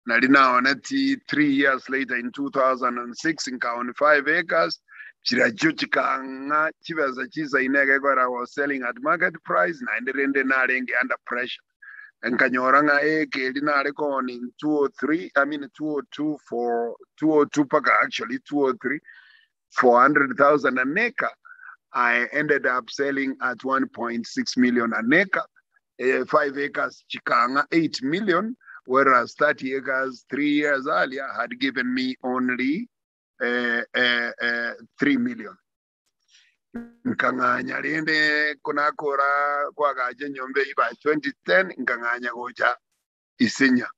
nari naoneti 3 years later in 2006 nkaoni 5 acres chirachio chikang'a chibesa chisaine egekora I was selling at market price naende rende narenge under pressure nkanyora ng'a eka eri nare kooni 203, I mean 202 for 202 paka actually 203 400,000 an acre. I ended up selling at 1.6 million an acre. 5 acres chikanga 8 million, whereas 30 acres 3 years earlier had given me only 3 million. Nkang'anya rende kunakora kwagacha enyomba eyi by 2010 nkang'anya gocha Isinya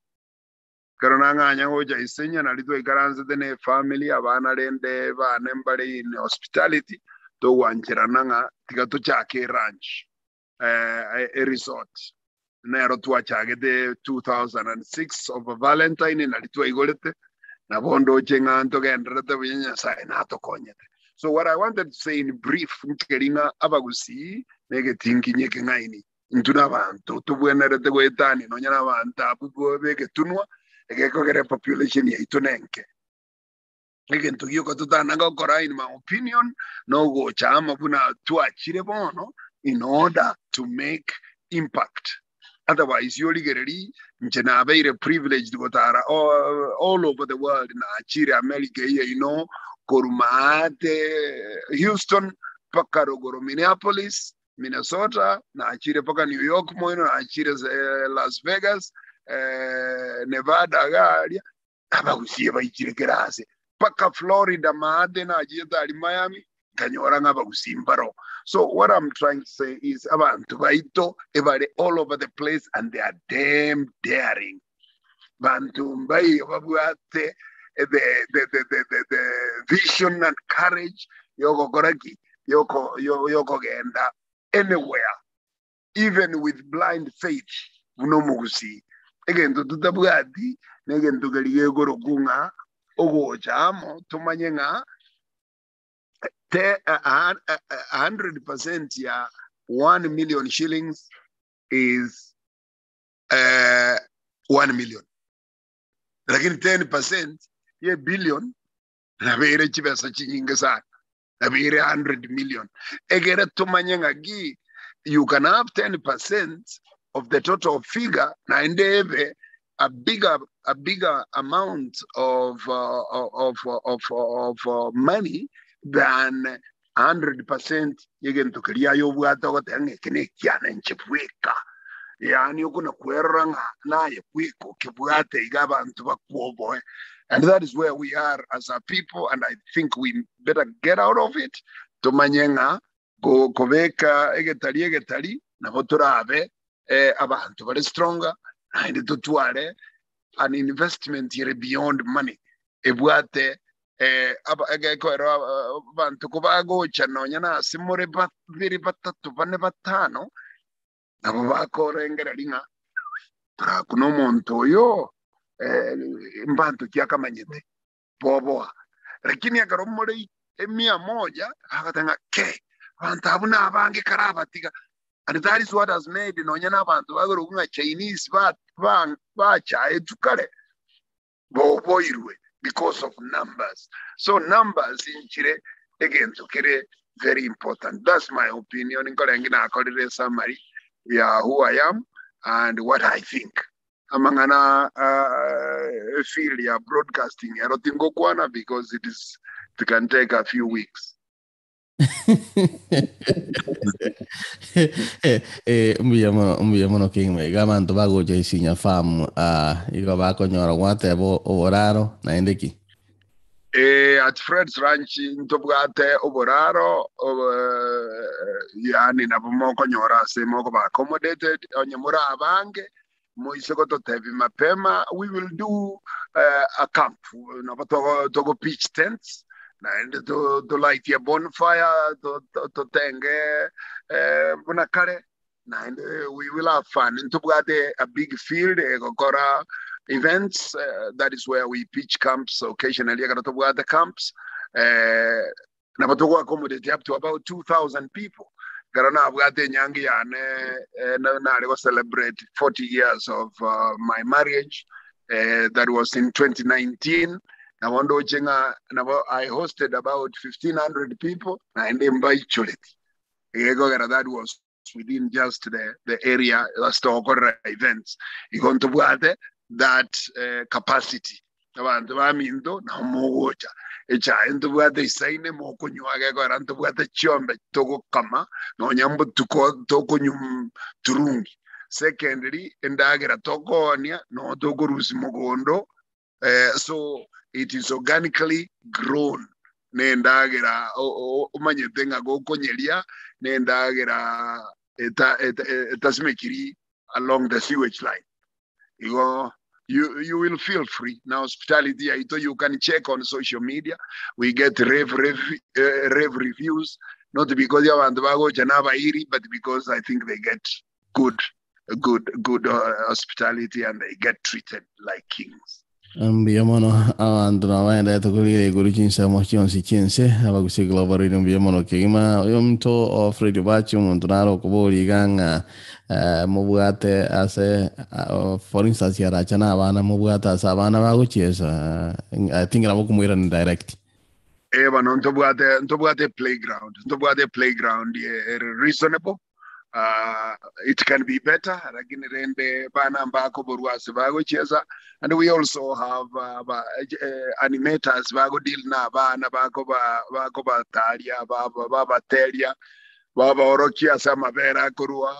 kero nang'anya gocha Isinya nari twaikaransete na efamily abana rende bane mbare in hospitality togwancherana ng'a tiga tochake ranch a resort nero twachagete 2006 over Valentine nari twaigorete nabo ndoche ng'a ntogenderete buya Nyasaye natokonyete. So what I wanted to say in brief nkeri ng'a abagusii negetinginye ekeng'aini intwe na abanto tobwenerete goetani nonya na abanto abwo begetunwa egekogera population yaito nenke egento gioka totana gokora. In my opinion, nogocha ama buna twachire bono in order to make impact. Otherwise yorigereri nche nabeire privileged gotara all over the world, nachire America iye korumate Houston paka rogoro Minneapolis, Minnesota, nachire paka New York moino, nachire Las Vegas, Nevada garia abagusie baichire kerase paka Florida maate nachire ari Miami nkanyora ng'abagusi mbaro. So what I'm trying to say is abantu baito ebare all over the place and they are damn daring. Bantu mbai babwate the vision and courage yogokora ki yoko yokogenda anywhere even with blind faith buno mugusi egento tutabwati negento keri gegoroku ng'a ogocha amo tumanye ng'a te 100% ya 1 million shillings is 1 million, lakini 10% ye billion nabere chibesa chinyinge sana nabere 100 million. Egere tumanye ng'aki you can have 10% of the total figure naende ebe a bigger amount of money than 100% yegento keria yobwate ogoteba ng'a eke nekiana inche bweka yani okona kwerora ng'a naye bweka okebwate iga abantu bakwoboe. And that is where we are as a people, and I think we better get out of it. Tumanye ng'a kobeka egetari egetari nabo turabe abantu bari stronger naende totware an investment yere beyond money ebwate egekoero abantu kobagocha nonya nase more babere batatu bane batano nabo bakorengera ring'a. Torakuna omonto oyo eh, mbanto ki akamanyete boboa. Lakini ekero more emia moja agoteba ng'a ke abanto abwo nabange karabatiga. And that is what has made nonya na abanto bagorokwa ng'a Chinese ba ba bachaetwe kare boboirwe because of numbers. So numbers nchire egento kere very important. That's my opinion. Nkorenge nakorire summary ya who I am and what I think. Amang'ana uh, field ya broadcasting ero tingokwana because it is it can take a few weeks. Eh, mbuya mono mbuya mono King Mike abanto bagocha Isinya farm ah, igo bakonyora gwateba oboraro naende ki Eh, at Fred's Ranch ntobwate oboraro yani nabo mokonyora ase mokoba accommodated onye more abange moise gototebi mapema we will do uh, a camp nabo togo, togo pitch tents naende to, to light a bonfire to, to, totenge eh, buna kare naende we will have fun ntobwate a big field egokora events uh, that is where we pitch camps occasionally ekero tobwate camps eh, nabo togo accommodate up to about 2000 people ekero nabwate enyangi yane eh, nare go celebrate 40 years of uh, my marriage eh, that was in 2019 nabo ndoche ng'a nabo I hosted about 1500 people naende mbaichoreti egekogera that was within just the, the area ase togokorera events igo ntobwate that uh, capacity abanto baminto nabo mogocha echae ntobwate isaine mokonywa gekogera ntobwate chiombe togokama nonya mbotuko tokonywa turungi secondly endagera tokoonia no tokorusia mogondo eh, so it is organically grown nendagera omanyete ng'a gokonyeria nendagera etasimekiri along the sewage line igo you, you will feel free now hospitality yaito you can check on social media we get rave, rave, uh, rave reviews not because abantu bagocha n'abairi but because I think they get good good good uh, hospitality and they get treated like kings. Mbuya mono abanto nabo baenderete korira igoro chinsemo chionsi chiense abagusia global radio mbuya mono kegima oyo omonto o Fred Obachi omonto nare okoboria iga ng'a eh, mobwate ase ah, for instance aracha na abana mobwate ase abana bagochiesa I think nabo okomoirania direct. Eh bono ntobwate ntobwate playground ntobwate playground ere reasonable uh, it can be better lakini rende bana mbakoborwa ase bagochiesa and we also have uh, ba, uh, animators bagodeal na abana bakoba bakobataria babateria babaorokia ase amabere akorwa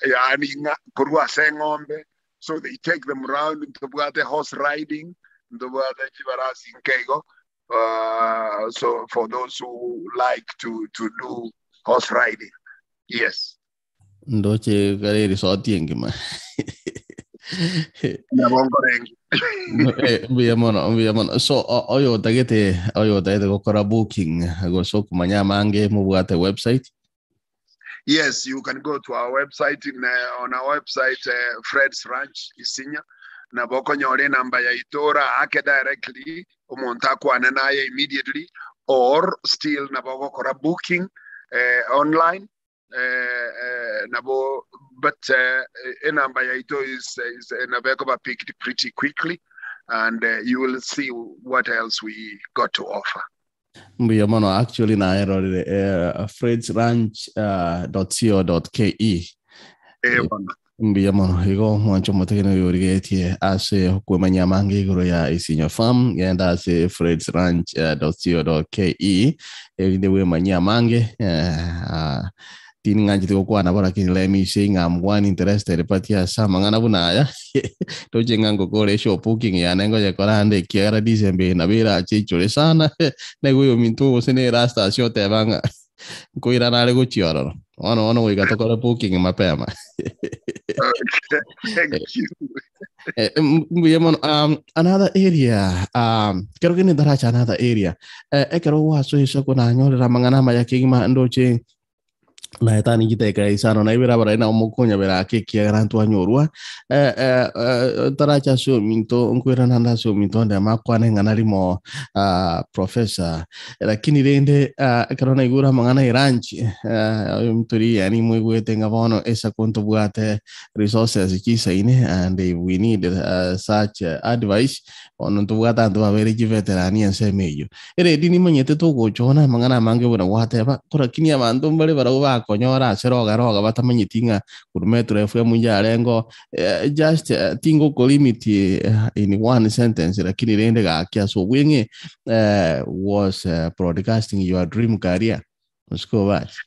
yaani ng'a korwa ase eng'ombe so they take them round ntobwate horse riding ntobwate chibarasi nkeigo uh, so for those who like to, to do horse riding yes Ndoche kare resort engima. Nabo nkorenge. Eh, mbuya mono mbuya mono so oyo otagete oyo otagete gokora booking gose okomanya amange mobwate website. Yes, you can go to our website in, uh, on our website uh, Fred's Ranch Isinya nabo okonyora enamba yaito oraake directly omonto akwane naye immediately or still nabo ogokora booking eh, online eh, eh, nabo but eh, enamba yaito is, is eh, nabo ekoba picked pretty quickly and uh, you will see what else we got to offer. Mbuya mono actually naerorire eh, fredsranch uh, .co.ke. Eh, bono. Mbuya mono igo mwancho omotegene oyo origetie ase okwemanyia amange igoro ya Isinya Farm genda ase fredsranch.co.ke erinde bwemanyie amange eh, ah, tini ng'anchete gokwana bo lakini let me say ng'a I'm one interested but ase amang'ana buna aya toche ng'a ngokora eshow booking yane ngoyekora ande ekiagera December eye nabo erache ichore sana naigo oyominto gose na Erastus oteba ng'a nkoirana are gochia ororo bono bono goika tokore booking mapema. Thank you. Eh, mbuya mono another area kero kende ntaracha another area eh, ekero gwasoesa konanyorera amang'ana amaya kegima ndoche. Naye tani chitekera isano na ibere abarai nabo mokonyabera ake ekiagera ntwanyorwa eh, eh, eh, taracha ase ominto nkoirana nde ase ominto ndema akwane ng'a rimo ah, professor lakini rende ah, ekero naigure amang'ana eranchi eh, ominto riria yani moigwete ng'a bono esako ntobwate resources chisaine and if we need such advice bono ntobwate abanto babeire chiveterani ensemo eyio Eredi nimanyete togochona amang'ana amange buna gwateba, korakini abanto mbare barabwo bakonyora ase roga roga batamanyeti ng'a korwa Metro FM yarengeo eh, just eh, tingokolimit eh, in one sentence lakini rende gaki ase obweng'e eh, was eh, broadcasting your dream career Mosiko basi.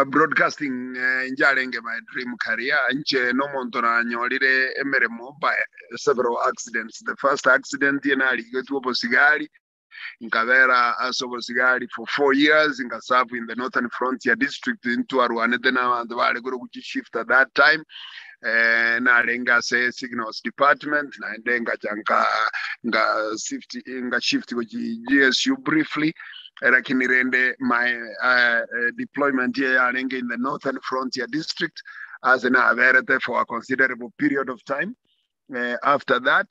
Broadcasting njarenge my dream career inche nomonto nanyorire emeremo by several accidents. The first accident narigetwe obosigari nkabera ase obosigari for 4 years, nkaserve in the Northern Frontier District ntwarwanete na abanto bare kore shift at that time. Narenge ase signals department, naende ngacha nga shift gochi GSU briefly, lakini rende my deployment ye yarenge in the Northern Frontier District as naberete for a considerable period of time. After that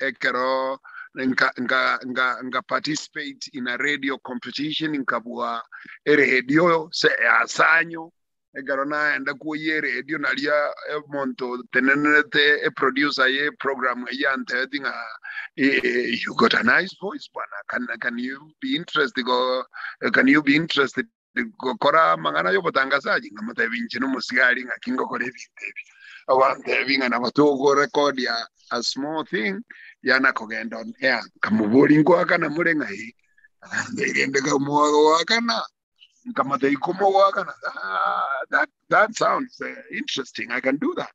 ekero nga participate in a radio competition, nkabua eredio se asanyo ekero naenda kuoyia eredio naria omonto tenenerete eproducer ye program eyantebeti ng'a "You got a nice voice, bwana. Can you be interested go can you be interested gokora amang'ana y'obotangazaji?" Ngamotebi inche nomosigari ng'aki ngokora ebinto ebi. Abantebi ng'a nabo togorekodia a small thing yana kogenda on air. Nkamobori nkoakana more ng'ai rende kamogoakana nkamotebia komogoakana. "Ah, that sounds interesting. I can do that."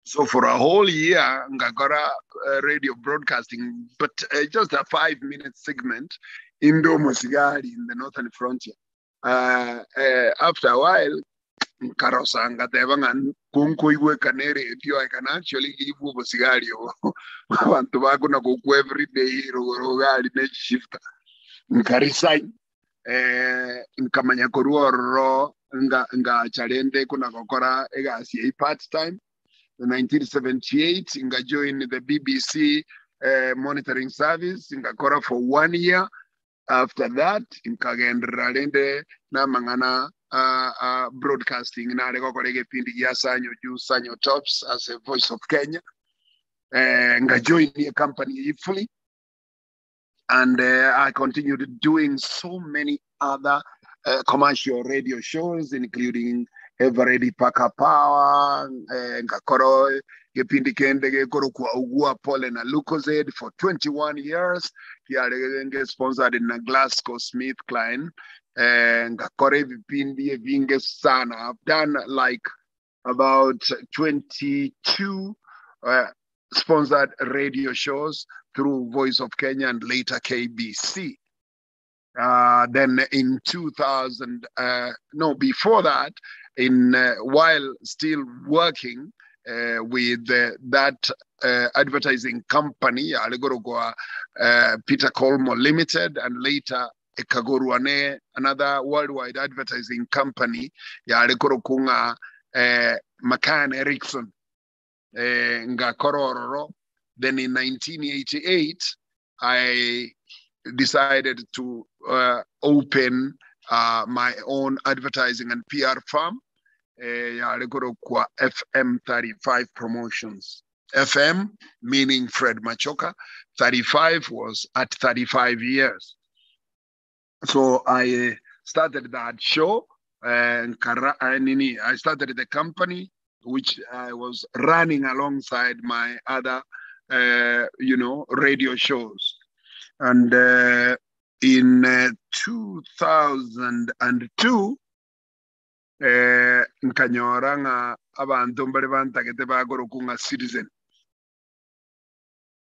So for a whole year ngakora radio broadcasting, but just a 5-minute segment in Mosigari in the Northern Frontier. After a while nkarosa ngateba ng'a kunkoigwekana radio, I can actually give obosigari obo abantu bakuna gokwa every day rogoro gari nechishifta. Nkaresign, nkamanya korwa ororo ngacha rende kuna gokora egasi ei part time. In 1978 nga join the BBC monitoring service, ngakora for one year. After that nkagenderera rende namang'ana broadcasting nare gokora egepindi gia Sanyo Juu Sanyo Tops as a Voice of Kenya. Nga join a company fully and I continued doing so many other commercial radio shows, including Eveready Paka Power, ngakoro gipindi kende gekorokwa Ugua Pole na Lucozade for 21 years, kiarenge sponsored na GlaxoSmithKline. Ngakora ebipindi ebinge sana. I've done like about 22 sponsored radio shows through Voice of Kenya and later KBC. Then in 2000, no, before that, in while still working with that advertising company, Alegorogwa Peter Colmore Limited, and later Ekagorwane, another worldwide advertising company, ya Alegorokunga McCann Erickson, Ngakororo. Then in 1988, I decided to open my own advertising and PR firm, kwa FM35 Promotions. FM meaning Fred Machoka, 35 was at 35 years. So I started that show and I started the company, which I was running alongside my other radio shows. And in 2002, nkanyora ng'a abantu mbare bantagete bagoroku ng'a Citizen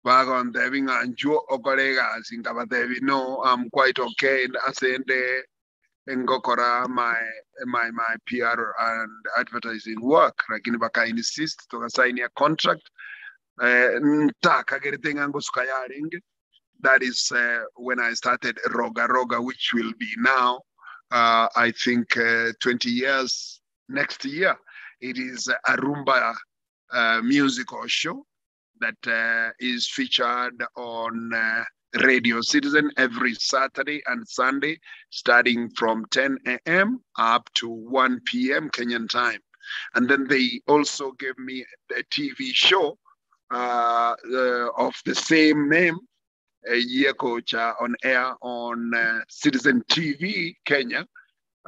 bagontebi ng'a nchuo okore egasi nkabatebi no, I'm quite okay asende ngokora my PR and advertising work, lakini baka insist tukasign a contract ntakagerete ng'a ngosuka yarenge. That is when I started Roga Roga, which will be now I think 20 years next year. It is a rumba musical show that is featured on Radio Citizen every Saturday and Sunday, starting from 10 a.m. up to 1 p.m. Kenyan time. And then they also gave me a TV show of the same name, a year coach on air on Citizen TV Kenya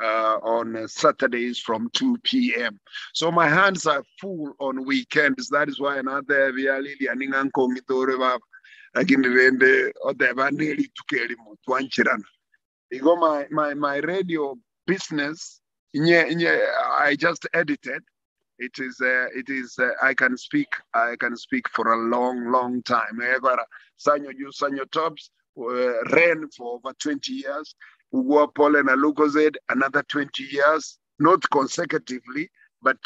on Saturdays from 2 p.m. So my hands are full on weekends. That is why another lakini rende oteba nerituko erimo twanchirana igo my radio business inye I just edited it. Is it is I can speak for a long, long time. Egora Sanyo Juu Sanyo Tops ran for over 20 years. Ugua Pole na Lucozade another 20 years, not consecutively, but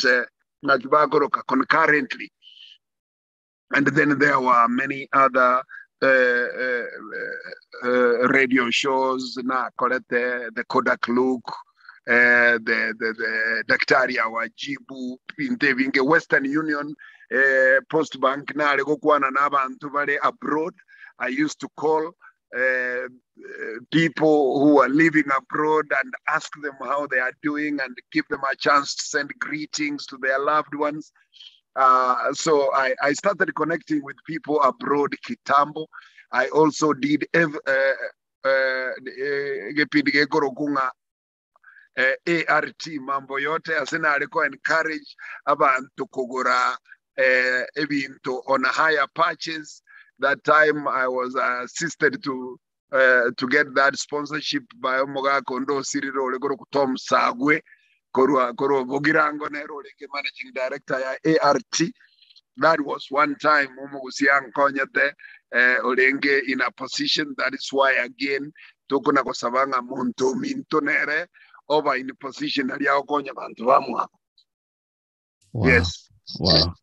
nakibagoroka concurrently. And then there were many other radio shows na kolete the Kodak Look, the Daktari Awajibu binte binge, Western Union, Post Bank nale gokwana n'abantu bale abroad. I used to call people who are living abroad and ask them how they are doing and give them a chance to send greetings to their loved ones. So I started connecting with people abroad kitambo. I also did gepindi gekorokunga ART mambo yote asina aliko encourage abantu kugura ebintu on a higher purchase. That time I was assisted to get that sponsorship by omogaka ndo Siriro olegoro Tom Sagwe korwa korwa Bogirango nero orenge managing director ya ART. That was one time omogusia nkonyete orenge in a position. That is why again tukuna gosabanga muntu minto nere oba in position aria okonya bantu bamwa. Yes. Wow.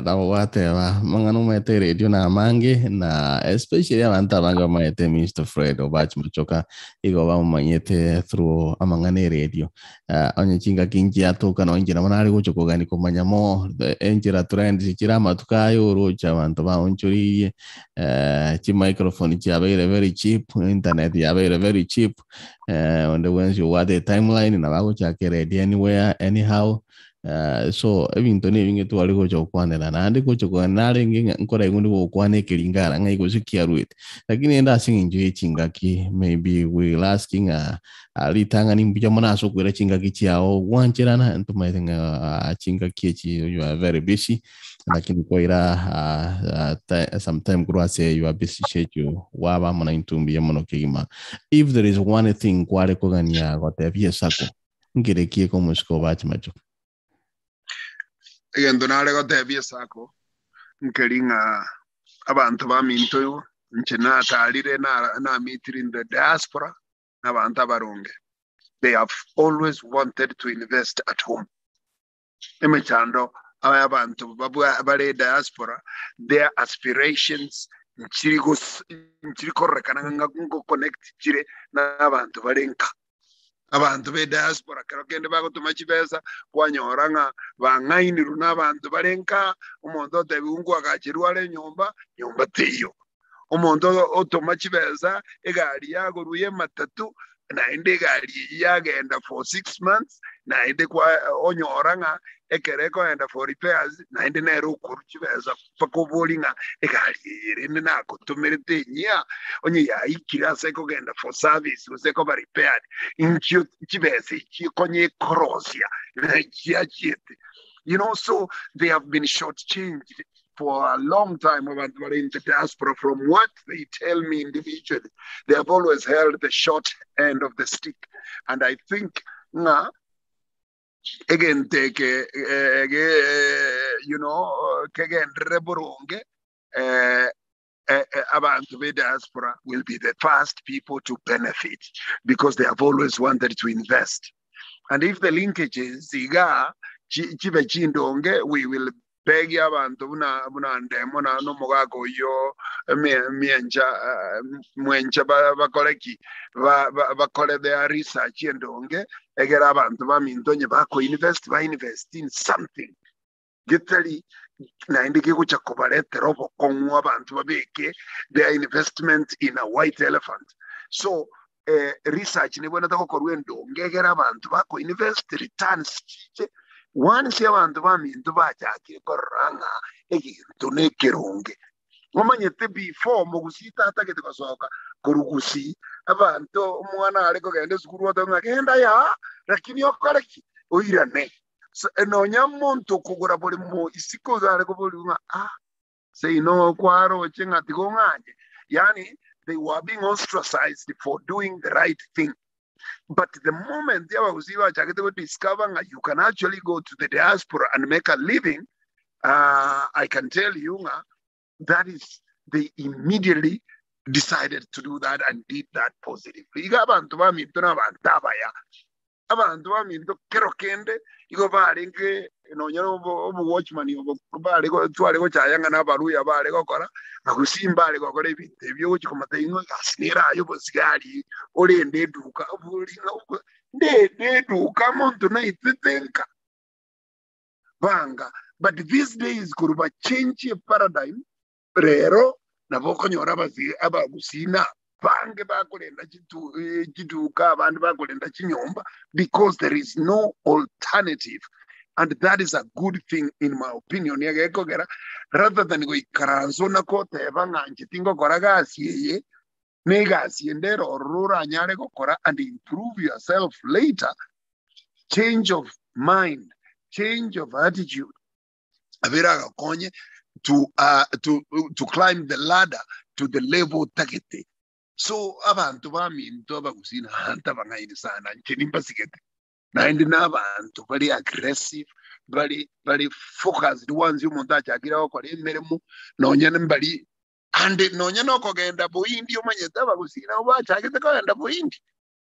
Nabo gwateba mang'ana omanyete radio na amange na especially abantu abange bamanyete Mr. Fred Obach Machoka igo bamumanyete through amang'ana eradio. Onye chingaki nchiatoka no nchera mono are gocha kogani komanya mo enchera trends chira amatuko aye oroche abanto baonchoririe chimicrophone chiabeire very cheap, internet yabeire very cheap, onde bwensi obwate timeline na bagochaka eradio anywhere anyhow. So ebinto na ebinge tware gocha gokwanera naende gocha kogana narenge ng'a nkora igo gokwana ekeringara ng'a igo kiarwete lakini ende ase eng'encho ya echingaki, maybe we'll ask ng'a ritang'ani mbuya mono ase okoira chingaki chiago gwancherana ntomaete ng'a chingaki echi you are very busy, lakini kwaira sometime korwa ase your busy schedule waba amo na intwe mbuya mono kegima. If there is one thing kware kogania gotebia esako nkerekie komosiko Obachi Machoka. Egento nare gotebia esako nkeri ng'a abantu baminto igo nche natarire namitire in the diaspora n'abantu abarunge, they have always wanted to invest at home. Emechando aba abantu bare diaspora, their aspirations nchiri nchiri korekana nga ngo connect chire n'abantu bare nka abantu be diaspora kero kende bagotuma chibesa kwanyora ng'a bang'ainiru n'abantu bare nka omonto otebi ngwagachirwa are nyomba nyomba teiyo omonto otuma chibesa egari yagoruye matatu naende egari eyio yagenda for 6 months naende kwa onyora ng'a ekere ekoenda for repairs naende nere okoru chibesa mpaka obori ng'a egari eye rende nagotomerete enyia onye yaikire ase ekogenda for service gose ekoba repaired nkio chibesa echi ekonye ekorosia chiachiete. So they have been shortchanged for a long time about in the diaspora. From what they tell me individually, they have always held the short end of the stick. And I think nga again take kegen reburunge abantu be diaspora will be the first people to benefit because they have always wanted to invest. And if the linkages iga chibe chindonge, we will Pegi abanto buna buna ndemo na nomogaka oyo miencha mwencha bakoreki bakore their research endonge egera abantu baminto onye bako invest ba invest in something getari naende gegocha kobaretera obokong'u abantu babeke their investment in a white elephant. So research nibonete gokorwa endonge egera abantu bako invest returns chiche once abantu baminto bachakire korora ng'a egento na ekerunge omanyete before mogusii tatagete gosoka korugusii abanto omwana are kogenda esukuru ote ng'a genda ya lakini okore ki oirane. So, nonya omonto okogora bori mo isiko are kobori ng'a ah seino kwaroche ng'a tigo ng'anye, yani they were being ostracized for doing the right thing. But the moment abagusii bachagete go discover ng'a you can actually go to the diaspora and make a living, I can tell you ng'a that is they immediately decided to do that and did that positively. Iga abantu baminto na abantu abaya, abantu baminto kero kende igo barenge nonya obo watchman obo bare tware gochaya ng'a na abaruya bare gokora bagusii mbare gokora ebinto ebio ogochi komata ing'o egasi nere aye obosigari orende eduka ndende eduka monto naitete nka banga. But these days koruba change a paradigm rero nabo okonyora abagusii na bange bakorenda chiduka abandi bakorenda chinyomba because there is no alternative, and that is a good thing in my opinion. Egekogera rather than goikaransa na koteba ng'a inche tingokora gasi eye na egasi ende ere ororo oranyare gokora and improve yourself later. Change of mind, change of attitude abere agakonye to climb the ladder to the level tagete. So abantu baminto abagusii nahantu abang'aini sana inche nimbasigete naende na abantu bari aggressive bari bari focused once omonto achakire gokora emeremo nonya mbari and nonya nokogenda boindi omanyete abagusii nabo bachagete kogenda boindi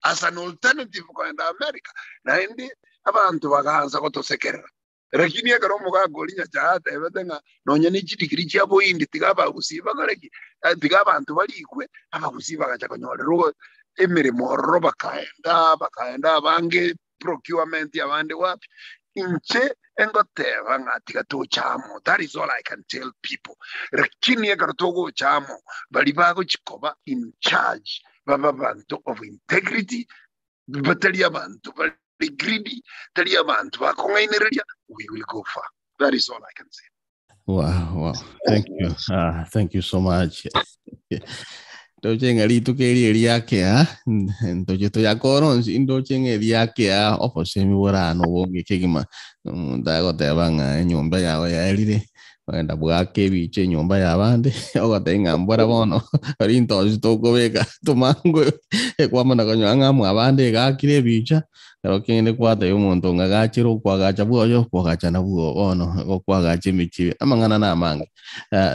as an alternative kogenda America naende abantu bagansa gotosekerera. Lakini ekero omogaka oria Nyachae atebete ng'a nonya ne chidigiri chia boindi tiga abagusii bakoreki tiga abantu barikwe abagusii bagacha konyorera emeremo ororo bakaenda bakaenda abange procurement abande wapi inche engoteba ng'a tiga tochamo. That is all I can tell people. Lakini ekero togochamo bari bagochikoba in charge baba bantu of integrity batari abantu bari greedy tari abantu bakong'ainereria, we will go far. That is all I can say. Wow. Thank you. Thank you so much. Ndoche ng'a rituko eri eriakea ntoche toyakora onsi ndoche ng'a eriakea obosemi borano obonge kegima omonto agoteba ng'a enyomba yago yaerire ogenda bwaka ebicha enyomba ya bande ogoteba ng'a mbora bono ori ntosi tokobeka tomango ekwamana konyoa ng'a mwabande egakire ebicha ero kende kwatebia omonto ng'a gachire okwagacha bwoyo okwagacha nabwo bono gokwagacha emechi amang'ana na amange.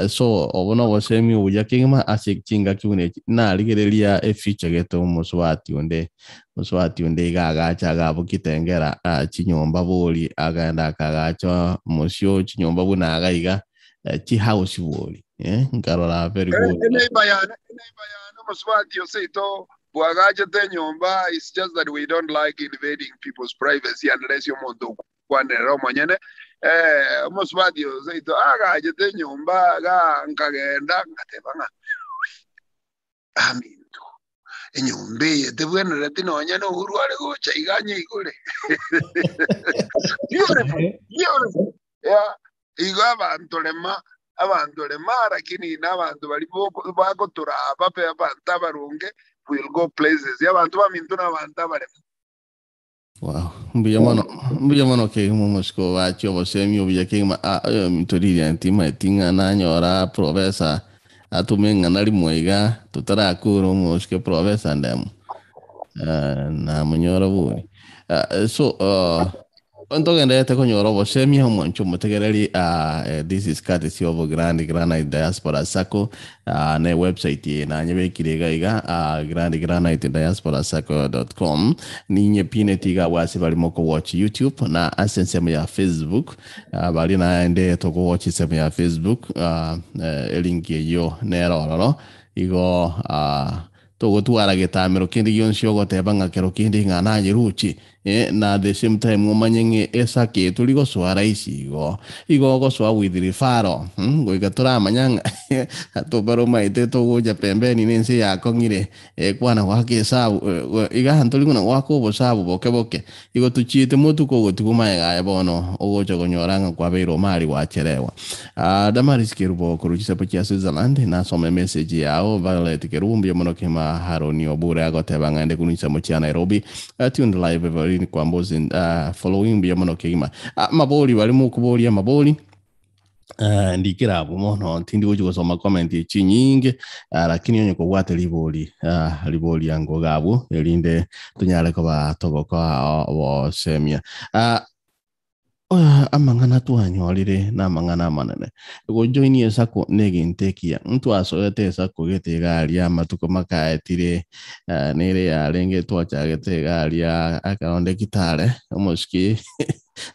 So obo na obosemi obuya kegima ase chingaki buna echi narigereria eficha gete omosubati onde iga agacha agabo kitengera chinyomba bori agenda akagacha mosio chinyomba buna aga iga chihouse bori nkarora very good. Eneiba yane omosubati oseito bwagachete nyomba. It's just that we don't like invading people's privacy unless omonto okwanera omonyene. Omosubati oseito agachete nyomba ga nkagenda ngateba ng'a aminto enyomba eye tebwenereti nonya nohuru are gocha iganye igore. Beautiful, beautiful. Yeah, igo abantu rema lakini n'abantu bari bagotura bape abantu abarunge will go places. Abantu baminto n'abantu abarema. Wow, mbuya mono kegima omosiko bachi obosemi obuya kegima mintoriria ntima eting'a nanyora professor atume ng'ana rimwe iga tutarakura omosike professor ndemo na munyora buri. So Ntogenderete konyora obosemia omwancho omotegereri uh, this is courtesy of Grand Granite Diaspora Sacco uh, ne website eye nanyebekire iga iga uh, Grand Granite Diaspora Sacco.com ninyepineti iga abwo ase bari mokowatch YouTube na ase ensemo ya Facebook uh, bari naende tokowatch ensemo ya Facebook uh, eh, elink eyio nero ororo igo uh, Togotwara getamero kende gionsi ogoteba ng'a kero kende ng'a naye roche, eh, na at the same time omanye ng'e esake eye tori gosoa rahisi igo. Igo ogosoa with referral, mm, goika toramanya ng'a tobare omaete togocha pembeni na ense yakong'ire, eh, kwana goaka esabu, eh, iga ntori buna goaka obosabu boke boke. Igo tochiete motuko ogotigwa omanyega aye bono ogocha konyora ng'a kwabeire omari gwacherewa. Ah, Damaris Kerubo korwa chisapo chia Switzerland nasoma emessage yao. Violet Kerubo mbuya mono kema Haroni Obure agoteba ng'a ende korwa chinsemo chia Nairobi. Ah, tuned live Evelyn Kwambosi ah, following mbuya mono kegima. Ah, mabori bari mokoboria amabori Eh, ndikire abwo mono tindi gochi gosoma comment chinyinge uh, lakini onye kobwate ribori uh, ribori ango gabwo erinde tonyare koba togokoa obosemia uh, uh, amang'ana twanyorire na amang'ana amanene gojoini esako na egento ekiya ntwasoete esako gete iga aria amatuko makaetire uh, nere yarenge twachagete iga aria akaronde kitare omosiki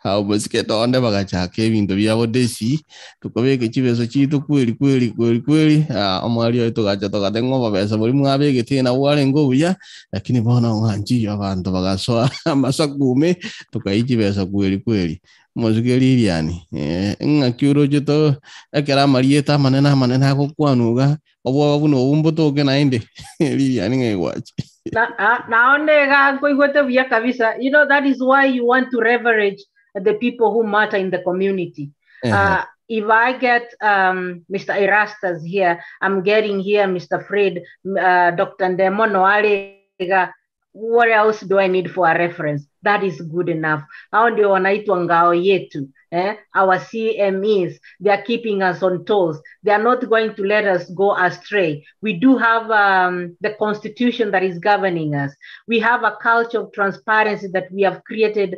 Abasike tonde bagachaka ebinto biabo desi, tukabeka chibeso chiaito kweri kweri kweri kweri, ah, omwari oyo togacha togate ng'a obobesa boria mwabegete nabwo bwarenge obuya, lakini bono ng'anchiyo abanto bagasoa amasaku ime, tokaiyia chibesa kweri kweri. Omosike Lilian, eh, ng'aki oroche to ekero amarieta amanene amanene agokwanwa iga, obwoba buna obwo mbotoke naende, Lilian ng'ai gwacha? Na, ah, naonde iga nkoigwete buya kabisa. You know, that is why you want to leverage the people who matter in the community. If I get Mr. Erastus here, I'm getting here Mr. Fred, Dr. Ndemono Alega. What else do I need for a reference? That is good enough. Hao ndio wanaitwa ngao yetu. Eh? Our CMEs, they are keeping us on toes. They are not going to let us go astray. We do have the constitution that is governing us. We have a culture of transparency that we have created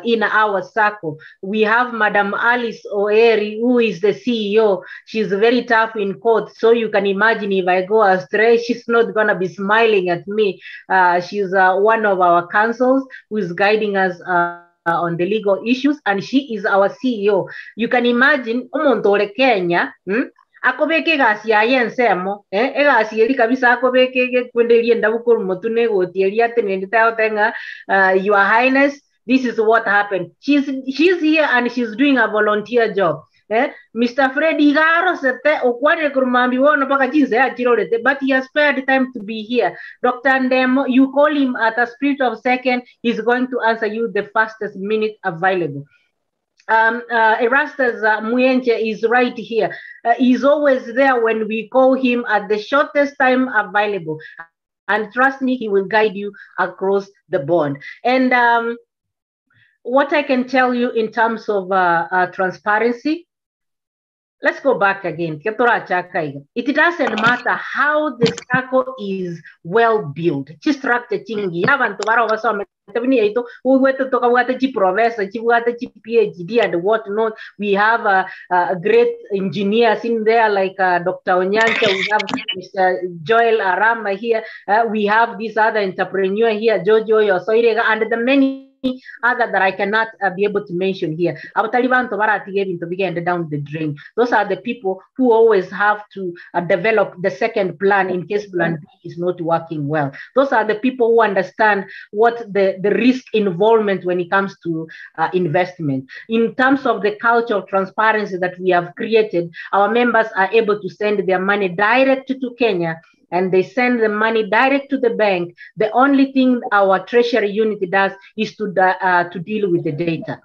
in our circle. We have Madam Alice Oeri, who is the CEO. She's very tough in court. So you can imagine if I go astray, she's not going to be smiling at me. She's one of our counsels who is guiding us on the legal issues, and she is our CEO. You can imagine omonto ore Kenya, akobeka egasi yaye ensemo, eh, egasi eri kabisa akobeka egekwende eria endabu korwa motwe na egoti eria atenenete agote ng'a Your Highness, this is what happened. She's here and she's doing a volunteer job. Eh? Mr. Fred iga arosete okwarire korwa mambia bono mpaka chinsa achirorete, but he has spared time to be here. Dr. Ndemo, you call him at a split of second, he's going to answer you the fastest minute available. Erastus Muenche is right here. He's always there when we call him at the shortest time available. And trust me, he will guide you across the board. And what I can tell you in terms of transparency, let's go back again. It doesn't matter how the circle is well built. Chi structure chingi abantu bara basome yaito ugwete tokabwate chi professor chibwate chi PhD and what not. We have great engineers in there like Dr. Onyancha. We have Mr. Joel Arama here. We have this other entrepreneur here, Jojo Yosoirega, and the many other that I cannot be able to mention here. Abatari bantu baratige ebintu bigende down the drain. Those are the people who always have to develop the second plan in case plan B is not working well. Those are the people who understand what the risk involvement when it comes to investment. In terms of the culture of transparency that we have created, our members are able to send their money direct to Kenya, and they send the money direct to the bank. The only thing our treasury unit does is to deal with the data.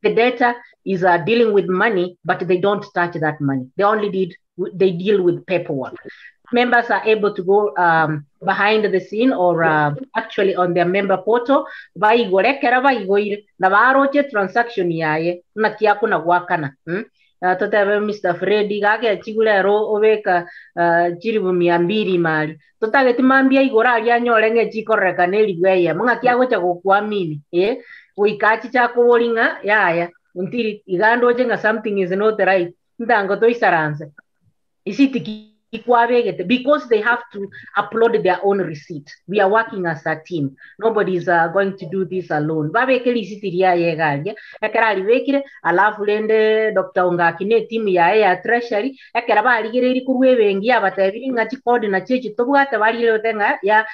The data is dealing with money, but they don't touch that money. They only did, they deal with paperwork. Members are able to go behind the scene or actually on their member portal. Baigorekera baigoire na baroche transaction yaye na kiaku na gwakana. Totebe Mr. Fred iga agechigwe rero obeka chilifu mia mbili imari. Totageti mambia igoro aria anyore ng'a echikororekana elifu eyemo, ng'aki agocha gokuamini eh, goika achiche akobori ng'a yaya ontiri iga ndoche ng'a something is not right, ntango toisaranse. Risiti ki kwabegete because they have to upload their own receipt. We are working as a team. Nobody is going to do this alone. Babeke risiti riaye iga aria. Ekero aribekire, alafu rende Dr. Ongaki ne etimu yaye ya treasury, ekero barigereirie korwa ebenki yabatebirie ng'a chikodi nachio echi tobwate, barigerete ng'a ya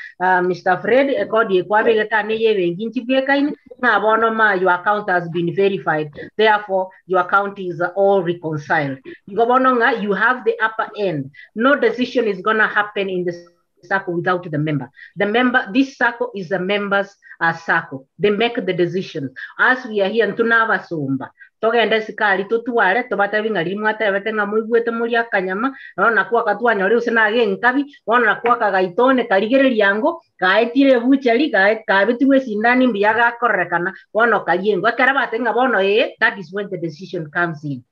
Mr. Fred, ekodi eye kwabegete aa neye ebenki nchibwekaine, ng'a bono ma your account has been verified. Therefore, your account is all reconciled. Igo bono ng'a you have the upper end. No decision is gonna happen in the circle without the member. The member, this circle is a members circle. They make the decisions. As we are here, ntwe nabasomba. Togende sikari totware, tobatebi ng'a riria mwatebete ng'a moigwete morie akanyama, nonya nakwo akatwanyorire gose nage enkabi, bono nakwo akagaitone karigereria ango, gaetire ebuchari, gae kabetirwe esindani mbuya gakorerekana, bono karia engo. Ekero batebire ng'a bono ee, that is when the decision comes in.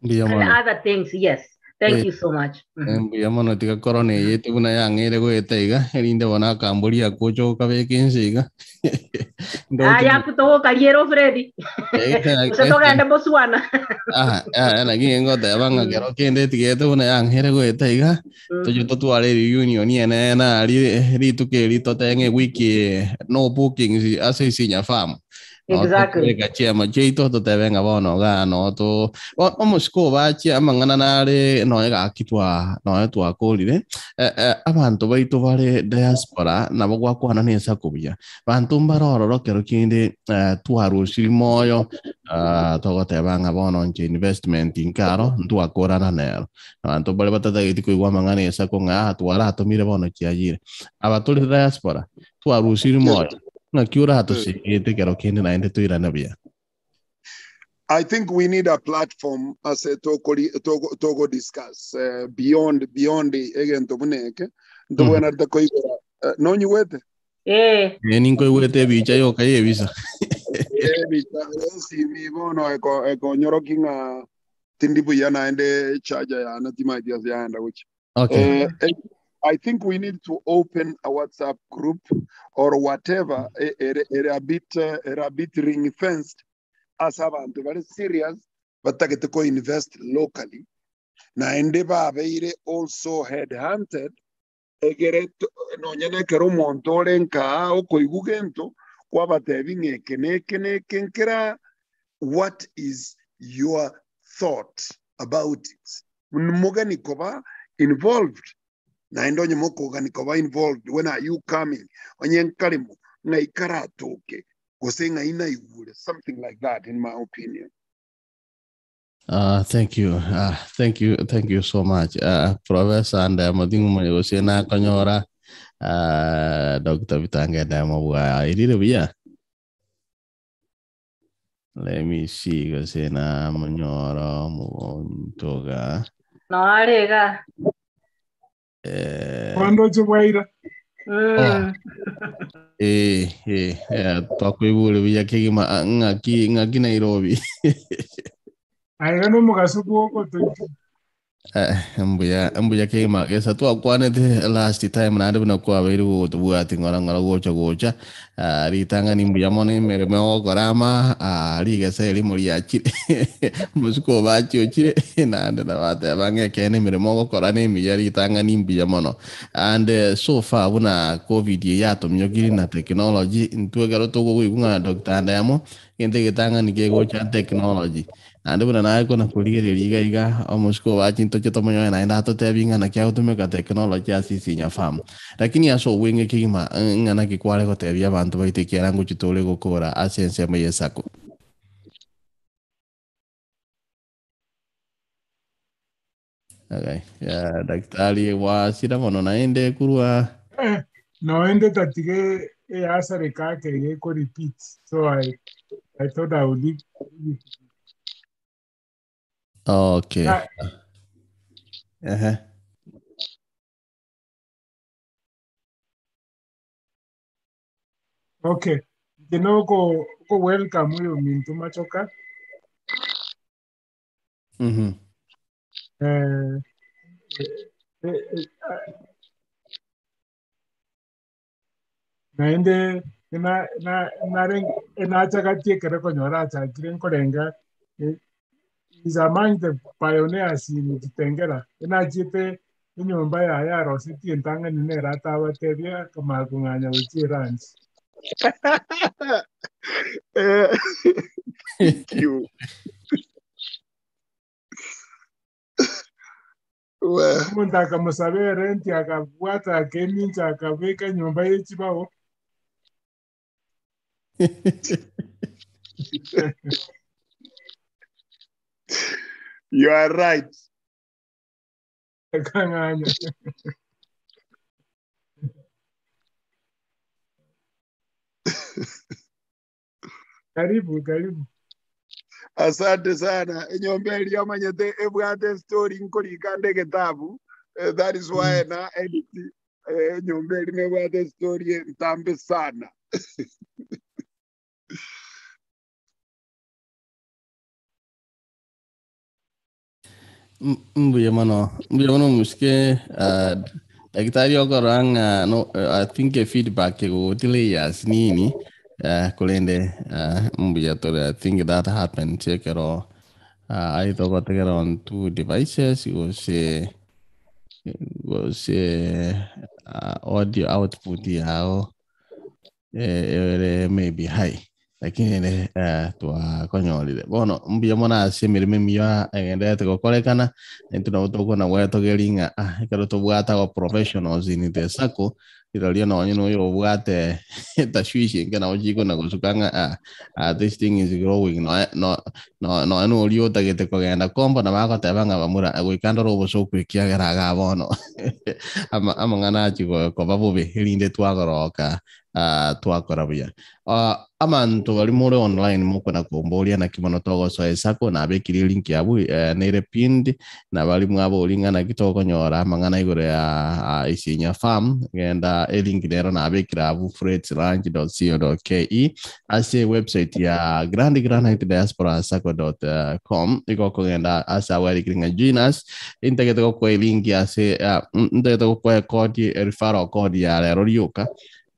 Mbuya And mono. other things, yes. Thank Eh, you so much. Eh, mbuya mono tiga korona eyete buna yang'eire goeta iga erinde bono akamboria akocha gokabeka ense iga Ndoche Aya akutogokaria Freddy. Eh, Gose togende Botswana. Ah, ah, naki ngoteba ng'a kero kende etigete buna yang'eire goeta iga toche totware reunion ene nari rituko eri totenge wiki no bookings ase Isinya farm. Noo Exactly. tokobeka chiema chiaito totebe ng'a bono igaa noo to bo- omosike obachie amang'ana nare nonya gaki twa nonya twakorire eh, eh, abanto baito bare diaspora nabo gwakwana na esaku buya banto mbare ororo kero kende eh, twarusiri moyo ah, togoteba ng'a bono inche investment nkaro ntwakorana nero abanto mbare batatageti koigwa amang'ana esaku ng'a ah, twaratomire bono chiayire aba tore diaspora twarusiri moyo Ng'aki oratosegete ekero kende naende toirane buya? I think we need a platform ase tokori togo, togo discuss beyond beyond egento buna eke ntobwenerete koigora nonyigwete Eh. Eh, ninkoigwete ebicha yoka y'ebisa. Ebicha esimi bono eko ekonyoroki ng'a tindi buya naende charger yane timaeti ase yaenda gochia. Okay. I think we need to open a WhatsApp group or whatever ere, ere a bit, ere a bit ring fenced ase abanto bare serious batagete ko invest locally naende babeire also head hunted egere nonya nekero omonto ore nkaa okoigwa gento kwabatebi ng'a eke na eke na eke nkera what is your thought about it mogani koba involved naende onye mokogani koba involved when are you coming onye nkaremo ng'ai karatoke gose ng'ai naigure something like that in my opinion. Thank you. Thank you. Thank you so much. Professor Ndemo ting'omonye gose nakonyora Dr. Bitange Ndemo bwa irire buya. Let me see gose namonyora omontoga. No arega. Kwandoche bwaira. Mm. Eh, eh, eh, twakoigure buya kegima ah, ng'aki ng'aki Nairobi. Aiga nomogaso bwogotoita. Eh, mbuya mbuya kegima gesa twakwanete last time naende buna kwabeire gogotobwati ng'ora ng'ora gocha gocha Ah, ritang'ani mbuya mono emeremo ogokora ama ah, rigesa erimo riachire mosiko obachi ochire naende nabateba ng'a ekeene emeremo ogokora na emiya ritang'ani mbuya mono and so far buna covid eye yatomiokire na technology intwe ekero tokoigwa ng'a Doctor Ndemo egento egetang'ani kegocha technology Naende buna naye kona korigereria iga iga, omosike obo achintoche tomonyoe naende atotebie ng'a naki agotumeka technology ase Isinya farm. Lakini ase obweng'e kegima ng'a naki kware gotebia abanto baito ekiagera ngochia tore gokora ase ensemo y'esaku. Okay. Yeah, daktari gwasira mono naende korwa Eh, noende tatige eyasare kake eko repeat so I thought I would leave it. Okay. Ah. Ehe. Okay. Inche noko ko welcome oyo minto machoka. Naende enachagatie ekero konyora achakire nkorenga is among the pioneers in Kitengela. Enachiete enyomba yaye arosetie entang'ani nere atabatebia akamanya kong'anya gochia eranchi. Thank you. Well, Omonto akamosaba erenti akabwata akemincha akabeka enyomba y'echibao. You are right. Akang'anya. Karibu, karibu. Asante sana. Enyomba eri omanyete ebwate story nkorika nde egetabu. That is why na edit enyomba eri nebwate story entambe sana. Mbuya mono, mbuya mono musike daktari okorora no I think a feedback egogotile layers nini korende mbuya tore. I think that happened chekero I togotegera on two devices gose gose audio output yao ere maybe high lakini ere twakonyorire bono mbuya mono ase emirimo emiya egenderete gokorekana intwe nabo tokona gwetogeria ng'a ah, ekero tobwate aba professionals in the circle rirorio nonye noyo obwate tashwishi enke nabo chikona gosuka ng'a ah, ah, this thing is growing no no no no noria otagete kogenda kombo nabo agoteba ng'a bamura goika ndore obosoku ekiagera iga bono ama amang'ana achi koba bobe erinde twagoroka twakora buya. Amanto bari more online mokona komboria naki mono togosoa esako nabekire link yabu nere pinned na bari mwabori ng'a naki tokonyora amang'ana igoro ya Isinya farm genda elink nero nabekire abu fredsranch.co.ke ase website ya Grand Granite Diaspora Sacco.com igo okogenda ase awarikire ng'a join us intagete gokoa elink ase ntagete gokoa code referral code ya rero rioka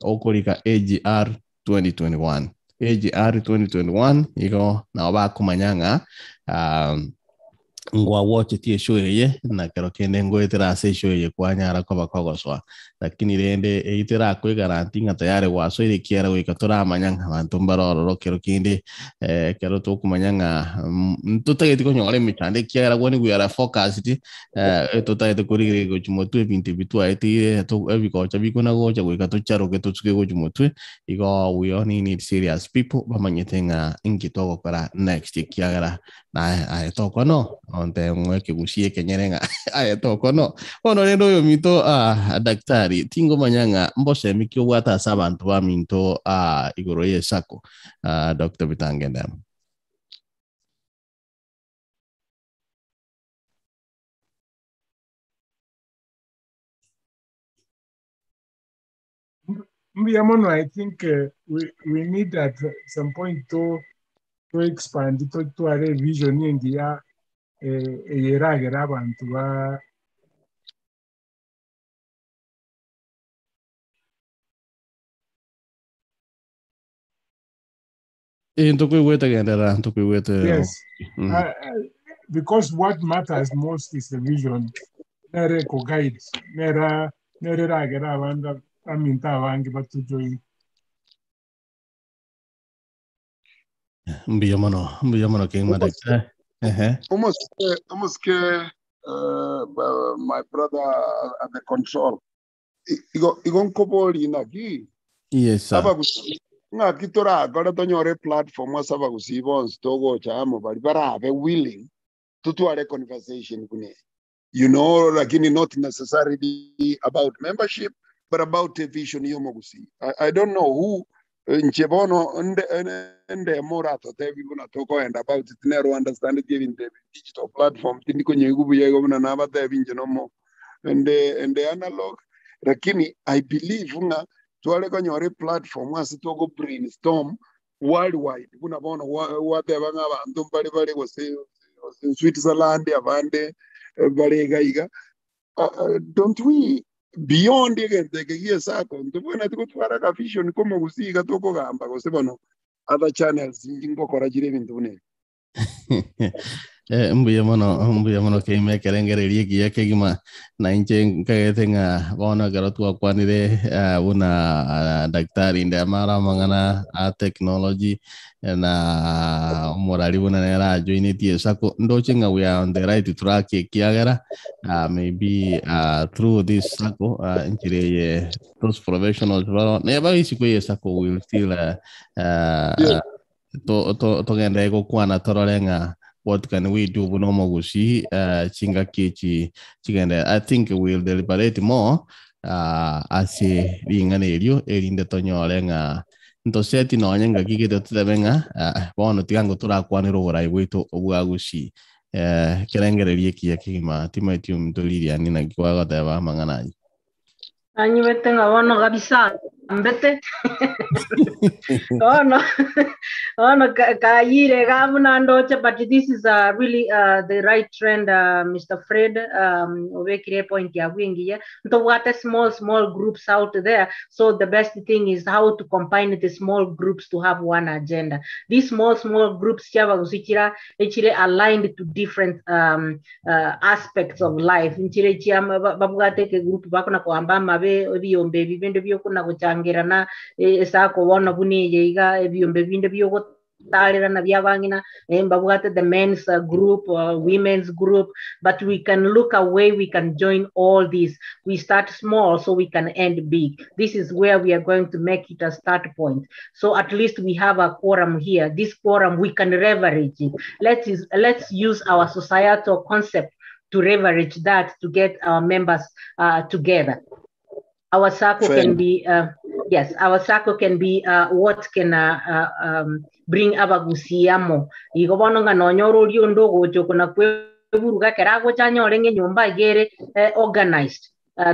okorika AGR 2021 AGR 2021 igo nabo bakomanya ng'a ngwawochetie eshow eye na kero kende ngoetera ase eshow eye kwanyara koba kogosoa lakini rende eyio terakwe guarantee ng'a tayari gwasoire ekiagera goika toramanya ng'a abanto mbare ororo kero kende ekero tokomanya ng'a ntotageti konyora emechando ekiagera bwani we are focused totagete korigereria gochia motwe ebinto ebi twaeteire ebigocha bikona gocha goika tocharoke tosuke gochia motwe igo we only need serious people bamanyete ng'a inki togokora next ekiagera naye aye tokono onte ng'o ekegusi ekenyere ng'a aye tokono bono rende oyo minto daktari tingomanya ng'a mbosemi ki obwate ase abanto baminto igoro ya esako Dr. Bitangende. Mbuya mono, I think we need at some point to expand totware vision engiya eyeragera abantu ba Ntokoigwete genderera ntokoigwete. Yes. Because what matters most is the vision nere ko guide nera nere ragera abanda aminta abange batujoin. Mbuya mono, mbuya mono keng'wa daktari. Ehe. Almost, almost, my brother at the control. Igo igo nkobori naki Yes sir. Abagusi ng'aki torakore tonyore platform ase abagusi bonsi togocha amo bari barabe willing tutware conversation kune lakini not necessarily about membership but about a vision yomogusi. I don't know who nche bono nde nde morato tebi buna tokoenda about it nero understand it even the digital platform tindi konye buya igo buna nabatebi nche nomo nde nde analog lakini I believe ng'a tware konyora platform ase togo brainstorm worldwide buna bono wateba ng'a abanto mbare bare gose In Switzerland, abande bare iga iga. Don't we beyond egento eke gia esako ntobwenereti gotwara aka vision komogusii iga tokogamba gose bono other channels ngokora chire ebinto buna ebi. Eh, mbuya mono mbuya mono keima ekerengererio ekiya kegima na inche nkagete ng'a bono ekero twakwanire eh, buna ah, daktari Ndemara amang'ana a technology na omorari buna nere ajoinetie esako ndoche ng'a we are on the right track ekiagera uh, maybe uh, through this sacco uh, enchera eye those professionals baro neba isiko ye sacco will still uh, uh, to, to, togenderere gokwana torore ng'a what can we do buna omogusii uh, chingaki echi chigende I think we'll deliberate more uh, ase ring'ana erio erinde tonyore ng'a ntoseti nonye ngaki gete totebe ng'a uh, bono tiga ngo torakwanere oborai bwaito obwa gusii eh, kerengereria ekiya kegima timaeti ominto Lilian naki kwagoteba amang'ana ayio. Nanyigwete ng'a bono kabisa mbete. Bono bono kayire iga buna ndoche but this is really the right trend Mr. Fred obekire epoint yago engiya. Ntobwate small small groups out there so the best thing is how to combine the small groups to have one agenda. These small small groups chiabagusi chira echire aligned to different aspects of life nchire chia babwate ekegroup bakona koamba amabe ebiyombe ebi binde biokona gochangerana esako bono buna eye iga ebiyombe binde biogotarerana bia abang'ina mbabwate the men's group women's group but we can look away we can join all these we start small so we can end big this is where we are going to make it a start point so at least we have a quorum here this quorum we can leverage it let's, let's use our societal concept to leverage that to get our members together our circle can be yes our circle can be what can bring abagusi amo igo bono ng'a nonyore oria onde ogocha okona kweburuga ekero agocha anyore ng'a enyomba iga ere organized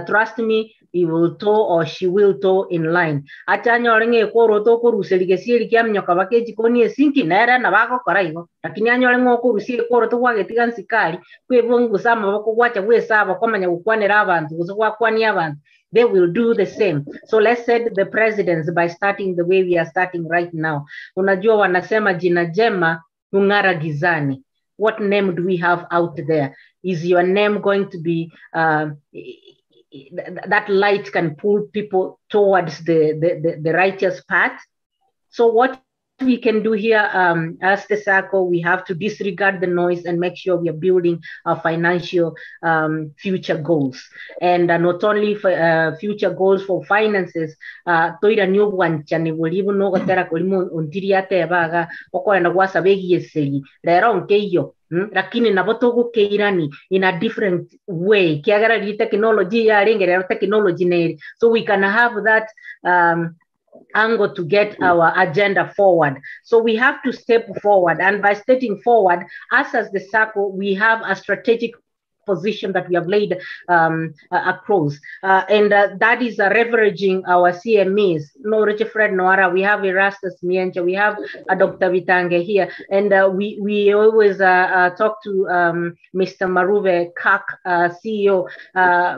trust me he will toe or she will toe in line ache anyore ng'a ekoroto okoruseria gesieri kiaminyoka baka echikoni esinki nere nabo agokora igo lakini anyore ng'a okorusia ekoroto gwagetiga nsikari kwebungusa amaboko gwacha gwesaba kwamanya gokwanera abanto gose gwakwania abanto they will do the same. So let's set the precedence by starting the way we are starting right now. Unajua wanasema jina jema hung'ara gizani. What name do we have out there? Is your name going to be that light can pull people towards the righteous path? So what we can do here as the SACCO, we have to disregard the noise and make sure we are building our financial future goals. And not only for future goals for finances, toira ni obwanchani bori buna ogotera korimo ontiri atebaga okoenda gwasaba egieseri rero nkeiyo Lakini nabo togokeirani in a different way kiagera riri technology yarenge rero technology neri so we can have that angle to get our agenda forward. So we have to step forward. And by stepping forward, us as the SACCO, we have a strategic position that we have laid across. And that is leveraging our CMEs. No, Richard Fred Noara, we have Erastus Miencha, we have Dr. Vitange here. And we always talk to Mr. Maruve Kak, CEO.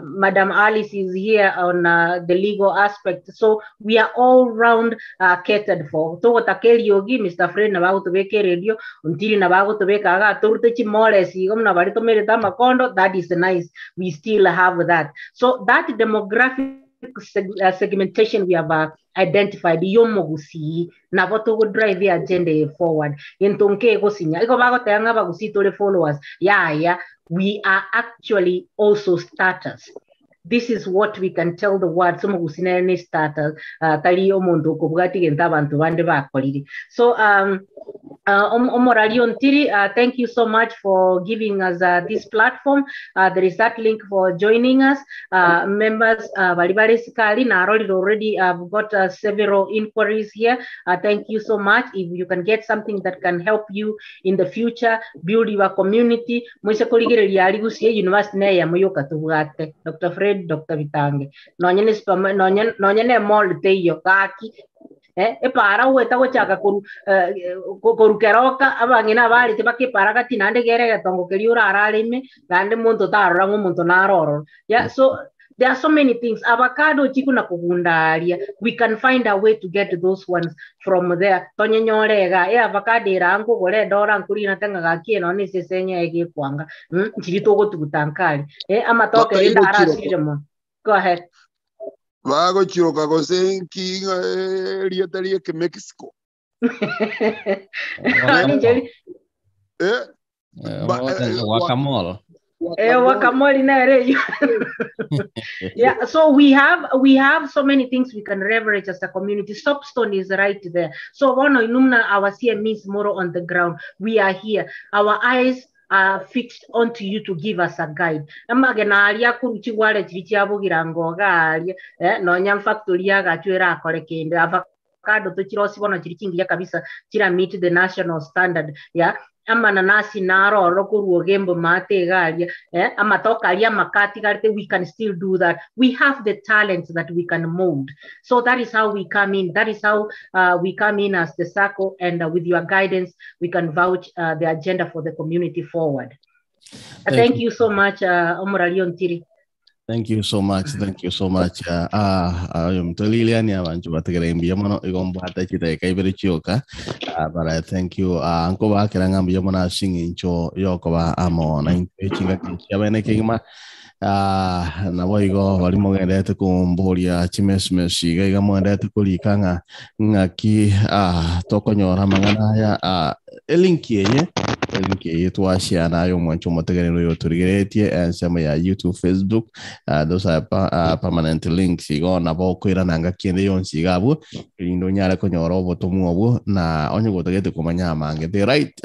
Madam Alice is here on the legal aspect. So we are all round catered for. Togotaka eriogi, Mr. Fred nabagotobeka radio, Ontiri nabagotobeka aga torute chimores igo muna bari tomerete amakondo, that is nice. We still have that. So that demographic segmentation we have identified yomogusi nabo togo drive the agenda forward entonke egosinya igo bagoteba ng'a abagusii tore followers yaya we are actually also starters. This is what we can tell the world. So mogusi nere ne starter tari omonto okobwati gento abanto bande bakorire. So Omorari Ontiri, thank you so much for giving us this platform. There is that link for joining us. Members, bari bari sikali, na already I've got several inquiries here. Thank you so much. If you can get something that can help you in the future, build your community. Mwise kurigereria ari gusie university ne ya muyoka tubwate. Dr. Fred, Dr. Bitange. Nonye ne spam, nonye nonye ne mall teiyo gaki. Eh, epara ogweta gochaka koru eh, koru keroka abang'ina abarete baka epara gati naende gere egetongo keria orarare ime naende monto tarora ng'a omonto naro ororo. Yeah, so there are so many things. Avocado chikuna kogunda aria. We can find a way to get those ones from there. Tonyenyore iga, e avocado era nkogora edora nkorina teng'a gaki eno na esese enye egekwanga. Nchiri togotuguta nkari. Eh, amatoke rende arasirire mono. Go ahead. Bagochiroka gose nki erieta ria Ekemexico. Ninche Eh, Guacamole. Guacamole nere eyo. Yeah, so we have so many things we can leverage as a community. Soapstone is right there. So bono inumna our CMEs more on the ground. We are here. Our eyes are fixed onto you to give us a guide. Amagena aria koru chigware chiri chiabogira ngoga aria eh, nonya factory agachwera akore kende avocado tochirosi bono chiri chingiya kabisa chira meet the national standard, yeah. Amananasi naroro korwa ogembo mate iga aria eh, amatoka aria amakati garete. We can still do that. We have the talents that we can mold. So that is how we come in. That is how we come in as the circle, and with your guidance we can vouch the agenda for the community forward. Thank Thank you so much, Omorali Ontiri. Thank you so much. Thank you so much. Oyo mto Lilian abantu bategere mbuya mono igo mbwate chidageka ibere chioka. But I thank you. Nkobakera ng'a mbuya mono ase eng'encho yokoba amo na intwe chingaki chiabene kegima. Nabo igo bari mogendete kumboria chimesmes iga iga mogendete korika ng'a ng'aki tokonyora amang'ana aya elinki eye twashiana ayo omwancho omotegerero oyo turigeretie ensemo ya YouTube, Facebook. Those are permanent links. Igo nabo okoirana ngaki ende yonsi iga abwo erinde onyare konyora obotomwa obwo na onye gotagete komanya amange. The right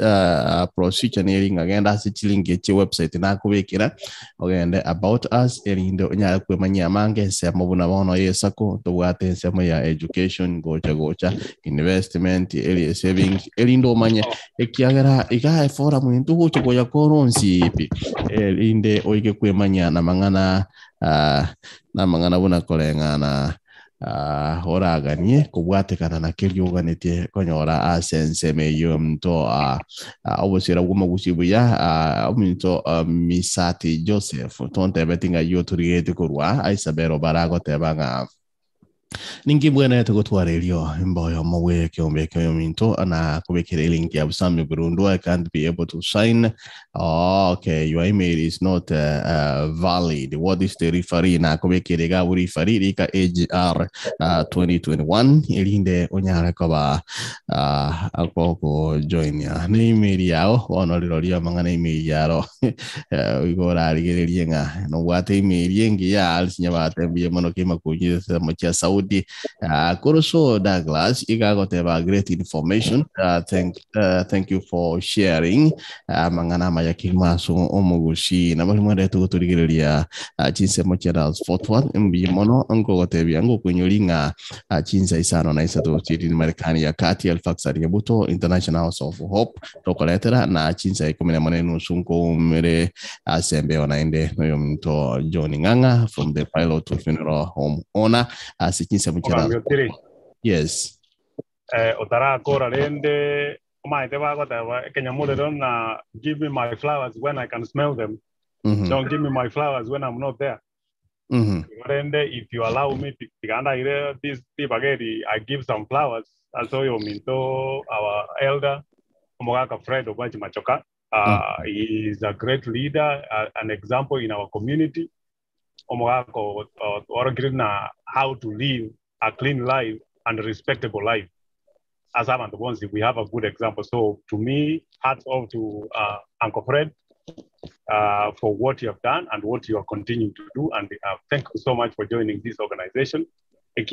procedure neri ng'agenda ase chilinki echi website nakobekera ogende about us erinde onyare kwemanyia amange ensemo buna bono yesako tobwate ensemo ya education gocha gocha investment eri savings erinde omanye ekiagera iga eforum into gocha goya koronsi pi erinde oike kwemanya na mang'ana na mang'ana buna koreng'ana oraganie kobwatekana na keria oganetie konyora ase ensemo eywo mto obosira bw'omogusi buya ominto Misati Joseph tontebeti ng'a yo turigete korwa Isabel baragoteba ng'a ninki bwenete gotwara erio mboyo mogwe kiombe kio minto na kubekera link ya Busami Burundu. I can't be able to sign. Oh, okay, your email is not valid. What is the referee? Na kubekera ga referee rika AGR 2021 erinde onyare koba akoko join ya ne email yao bono rirorio mang'ana email yaro igo orarigererie ng'a nobwate email engiya alisinya batembie mono kimakunyire mochia Saudi. Kuruso Douglas igagoteba great information. Thank you for sharing mang'ana maya kimaso omogushi na bari mwende tuguturigereria chinsemo chia Dallas Fort Worth mbi mono ngogotebia ngokunyori ng'a chinsa 53 chiri Marekani ya kati Alfaxari ya Buto International House of Hope tokoretera na chinsa 14:30 nkoumere asembe onaende noyo mto John Ng'ang'a from the pilot to funeral home owner ase chinsa chia Ogambi Otiri. Yes. Otarakora rende omaete bagoteba ekenyamurero na give me my flowers when I can smell them. Don't give me my flowers when I'm not there. Rende, if you allow me tiganda this tibageri, I give some flowers also yo minto our elder Omogaka Fred Obachi Machoka. He is a great leader, an example in our community. Omogaka na how to live a clean life and a respectable life. As abantu bonsi, we have a good example. So to me, hats off to Uncle Fred for what you have done and what you are continuing to do. And thank you so much for joining this organization. It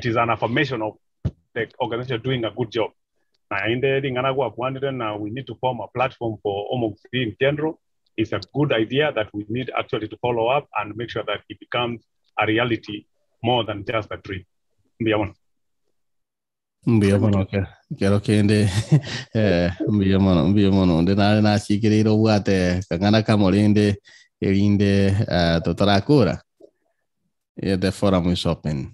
is an affirmation of the organization doing a good job. Na inde ringana gwa kwandire na we need to form a platform for Omogusii in general. It's a good idea that we need actually to follow up and make sure that it becomes a reality more than just a dream. Mbuya mono. Mbuya mono kero kende mbuya mono mbuya mono nde nare nachikereire obwate kang'ana kamorende erinde totarakura. Yeah, the forum is open.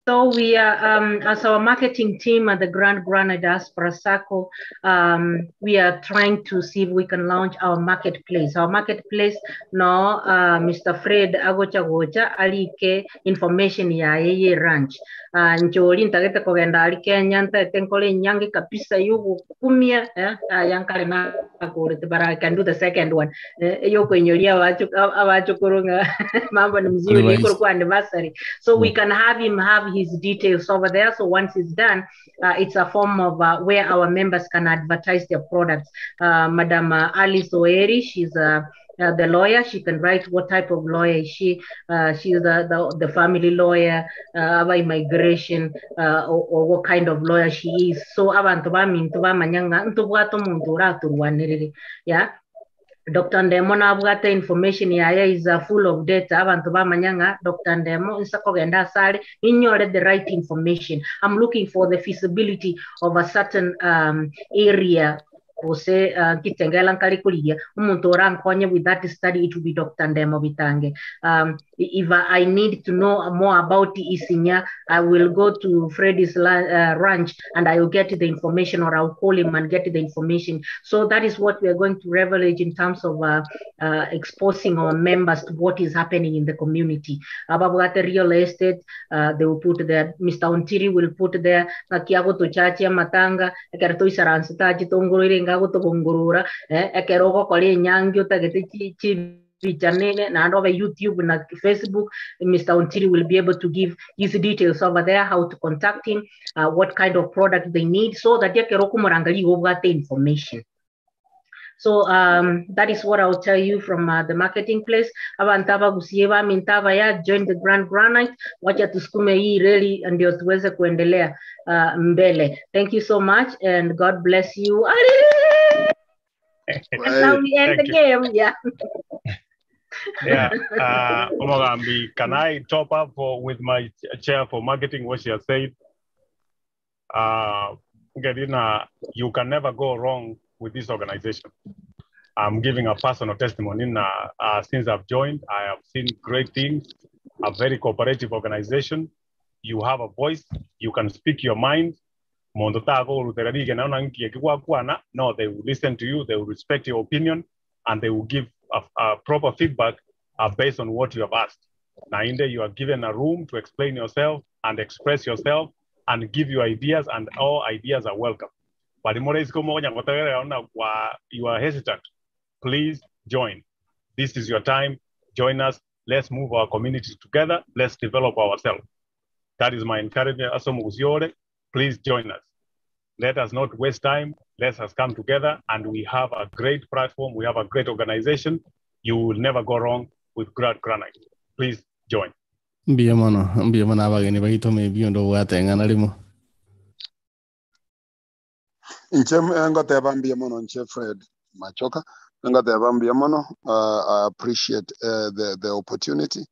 So we are, um, as our marketing team at the Grand Granite Diaspora Sacco, um, we are trying to see if we can launch our marketplace. Our marketplace, no, uh, Mr. Fred agocha gocha alike information ya yeye ranch. Uh, nchori ntagete kogenda ali Kenya ntagete nkole nyange kabisa yugu kumia eh, uh, yankale na kurete but I can do the second one. Eh, yokuinyoria abacho abachukuru nga mambo ni mzuri Otherwise- iko kwa anniversary. So we can have him have his details over there. So once it's done, uh, it's a form of uh, where our members can advertise their products. Uh, Madam uh, Alice Oeri, she's uh, uh, the lawyer. She can write what type of lawyer is she. Uh, she's the, the, the family lawyer, uh, aba immigration, uh, or, or what kind of lawyer she is. So abantu bamintu bamanyanga ntubwato muntu uraturwanirire. Yeah. Dr. Ndemo nabwate information yaye is uh, full of data abantu bamanyanga Dr. Ndemo nsakogenda asale inyore the right information I'm looking for the feasibility of a certain um, area gose uh, kitengela nkali kuligia omuntu orankonye with that study it will be Dr. Ndemo Bitange um, if I need to know more about Isinya I will go to Freddy's la- uh, ranch and I will get the information or I'll call him and get the information so that is what we are going to leverage in terms of uh, uh, exposing our members to what is happening in the community. Ababwate real estate, uh, they will put there, Mr. Ontiri will put there, ng'aki agotochachi amatanga, ekero toisaranse tachi tongoroire nga agotobongorora, eh, ekero ogokora enyangi otagete chi chi picha nene naende obe YouTube na Facebook, Mr. Ontiri will be able to give his details over there, how to contact him, uh, what kind of product they need, so that ekero okomorangeria igo obwate information. So um, that is what I'll tell you from uh, the marketing place. Abantu abagusie baminto abaya join the Grand Granite, wacha tusukume hii reli ndio tuweze kuendelea uh, mbele. Thank you so much and God bless you. That's how we end Thank the you. game. Yeah. Yeah. Omogambi, can I top up for, with my chair for marketing what she has said? Gerina, you can never go wrong with this organization. I'm giving a personal testimony. Now, since I've joined, I have seen great things, a very cooperative organization. You have a voice, you can speak your mind. Mondo tago uruterarige naona nki ekigwakwana. No, they will listen to you, they will respect your opinion, and they will give a, a proper feedback uh, based on what you have asked. Nainde, you are given a room to explain yourself and express yourself and give your ideas, and all ideas are welcome. But you are hesitant, please join. This is your time. Join us. Let's move our community together. Let's develop ourselves. That is my encouragement. Asomo Usiore, please join us. Let us not waste time. Let us come together, and we have a great platform. We have a great organization. You will never go wrong with Grand Granite. Please join. Mbuya mono, mbuya mono abageni baito maybe ondo gwateng'ana rimo. Inche ngoteba mbuya mono nche Fred Machoka ngoteba mbuya mono uh, I appreciate uh, the, the opportunity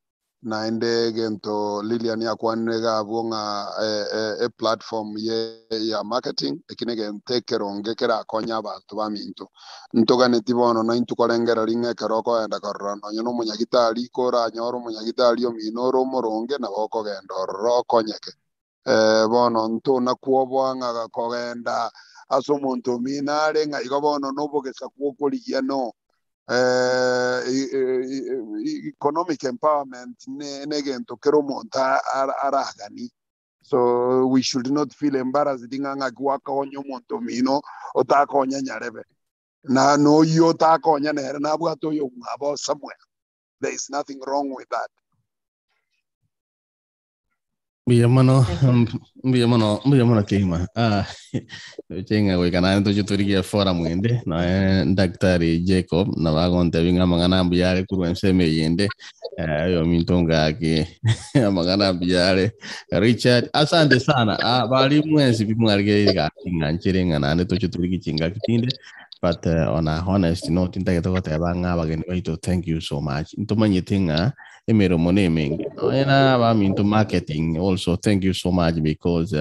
naende gento Lilian yakwanire gabwo ng'a eh, eh, e platform ye ya marketing eki negento ekeronge kerakonya abanto baminto ntoganeti bono na intukorengereri ng'a ekero okoenda korora nonye na omonyagitari koranyore omonyagitari omino ore omoronge nabo okogenda ororo okonyeke eh, bono ntonakuoboa ng'a kogenda ase omonto omino are ng'a igo bono nobogesa kwokorigia no eh, economic empowerment ne negento kero omonto aragani so we should not feel embarrassed ng'a ng'aki gwakonya omonto omino otakonya nyarebe na noyo otakonya nere nabwate oyo mwabo somewhere there is nothing wrong with that Mbuya mono, mbuya mono, mbuya mono keima. Ah, chenga goika naende toche torigie forum ende, nae Daktari Jacob na bagontebi ng'a amang'ana mbuya are korwa ensemo eyende. Eh, oyo ominto ngaki amang'ana mbuya are. Richard, asante sana. Ah, bari mwensi bimwarigereire gaki ng'a nchere ng'a naende toche torigie chingaki chinde. But uh, on a honest note, ntagete goteba ng'a abageni baito thank you so much. Ntomanyete ng'a Emeromo na emenge. Nonya na abaminto marketing also thank you so much because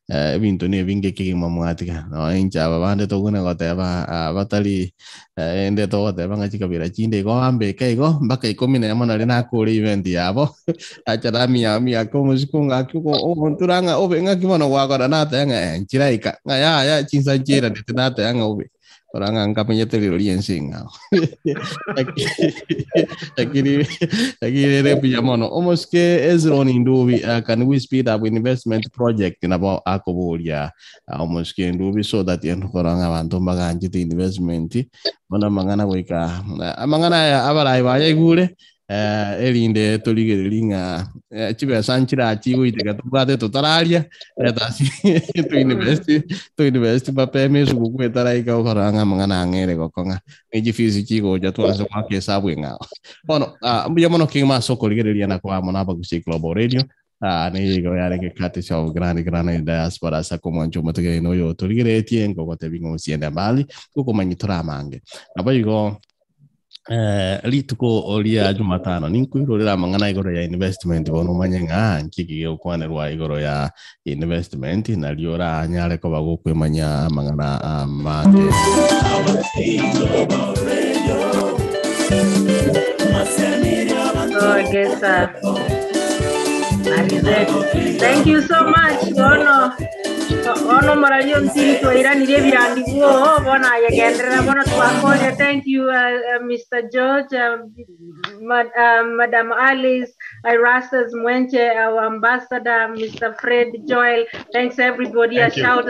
ebinto na ebinge kegima mwatiga. Nonya inche aba bande tokona goteba batari ende togoteba ng'a chikabira chinde igo bambeka igo mpaka ikomi na emo nari nakore event yabo. Acha namia miaka omosiko ng'aki omonto ng'a obe ng'aki bono gwakora nateba ng'a nchiraika ng'a yaya chinsa nchiranete nateba ng'a obe. Ora ng'a nkamenyete riro riense ng'ao. Lakini lakini rere buya mono. Omosike Ezron Ndubi, can we speed up investment project nabo akoboria omosike Ndubi so that entukora ng'a abanto mbaganchete investment bono amang'ana goika amang'ana aya abarai bayaigure erinde torigereria ng'a chibesa nchirachi goiteka tobwate totararia let us to invest to invest mapema esuguku etaraika okora ng'a amang'ana ang'ere gokong'a echifisi chigocha twanse goaka esabu eng'ao. Bono mbuya mono kegima ase okorigereria na koba na Abagusii Global Radio. Nigo yarenge courtesy of Grand Granite Diaspora ase akomwancha omotegereri noyo torigeretie ngogotebi ng'a osiende mbali gokomanya toramange. Nabo igo rituko ria Jumatano ninkoirorera amang'ana igoro ya investment bono omanye ng'a nki gigokwanerwa igoro ya investment nario oranyare koba gokwemanya amang'ana amange. So I guess that is it. Thank you so much. Bono ono morario ntiri twairanirie ebirandi bwo bono ayegenderera bono twakoria. Thank you Mr. George, Madam Alice, Irastus Mwenche, our ambassador, Mr. Fred Joel. Thanks everybody. Thank A you. shout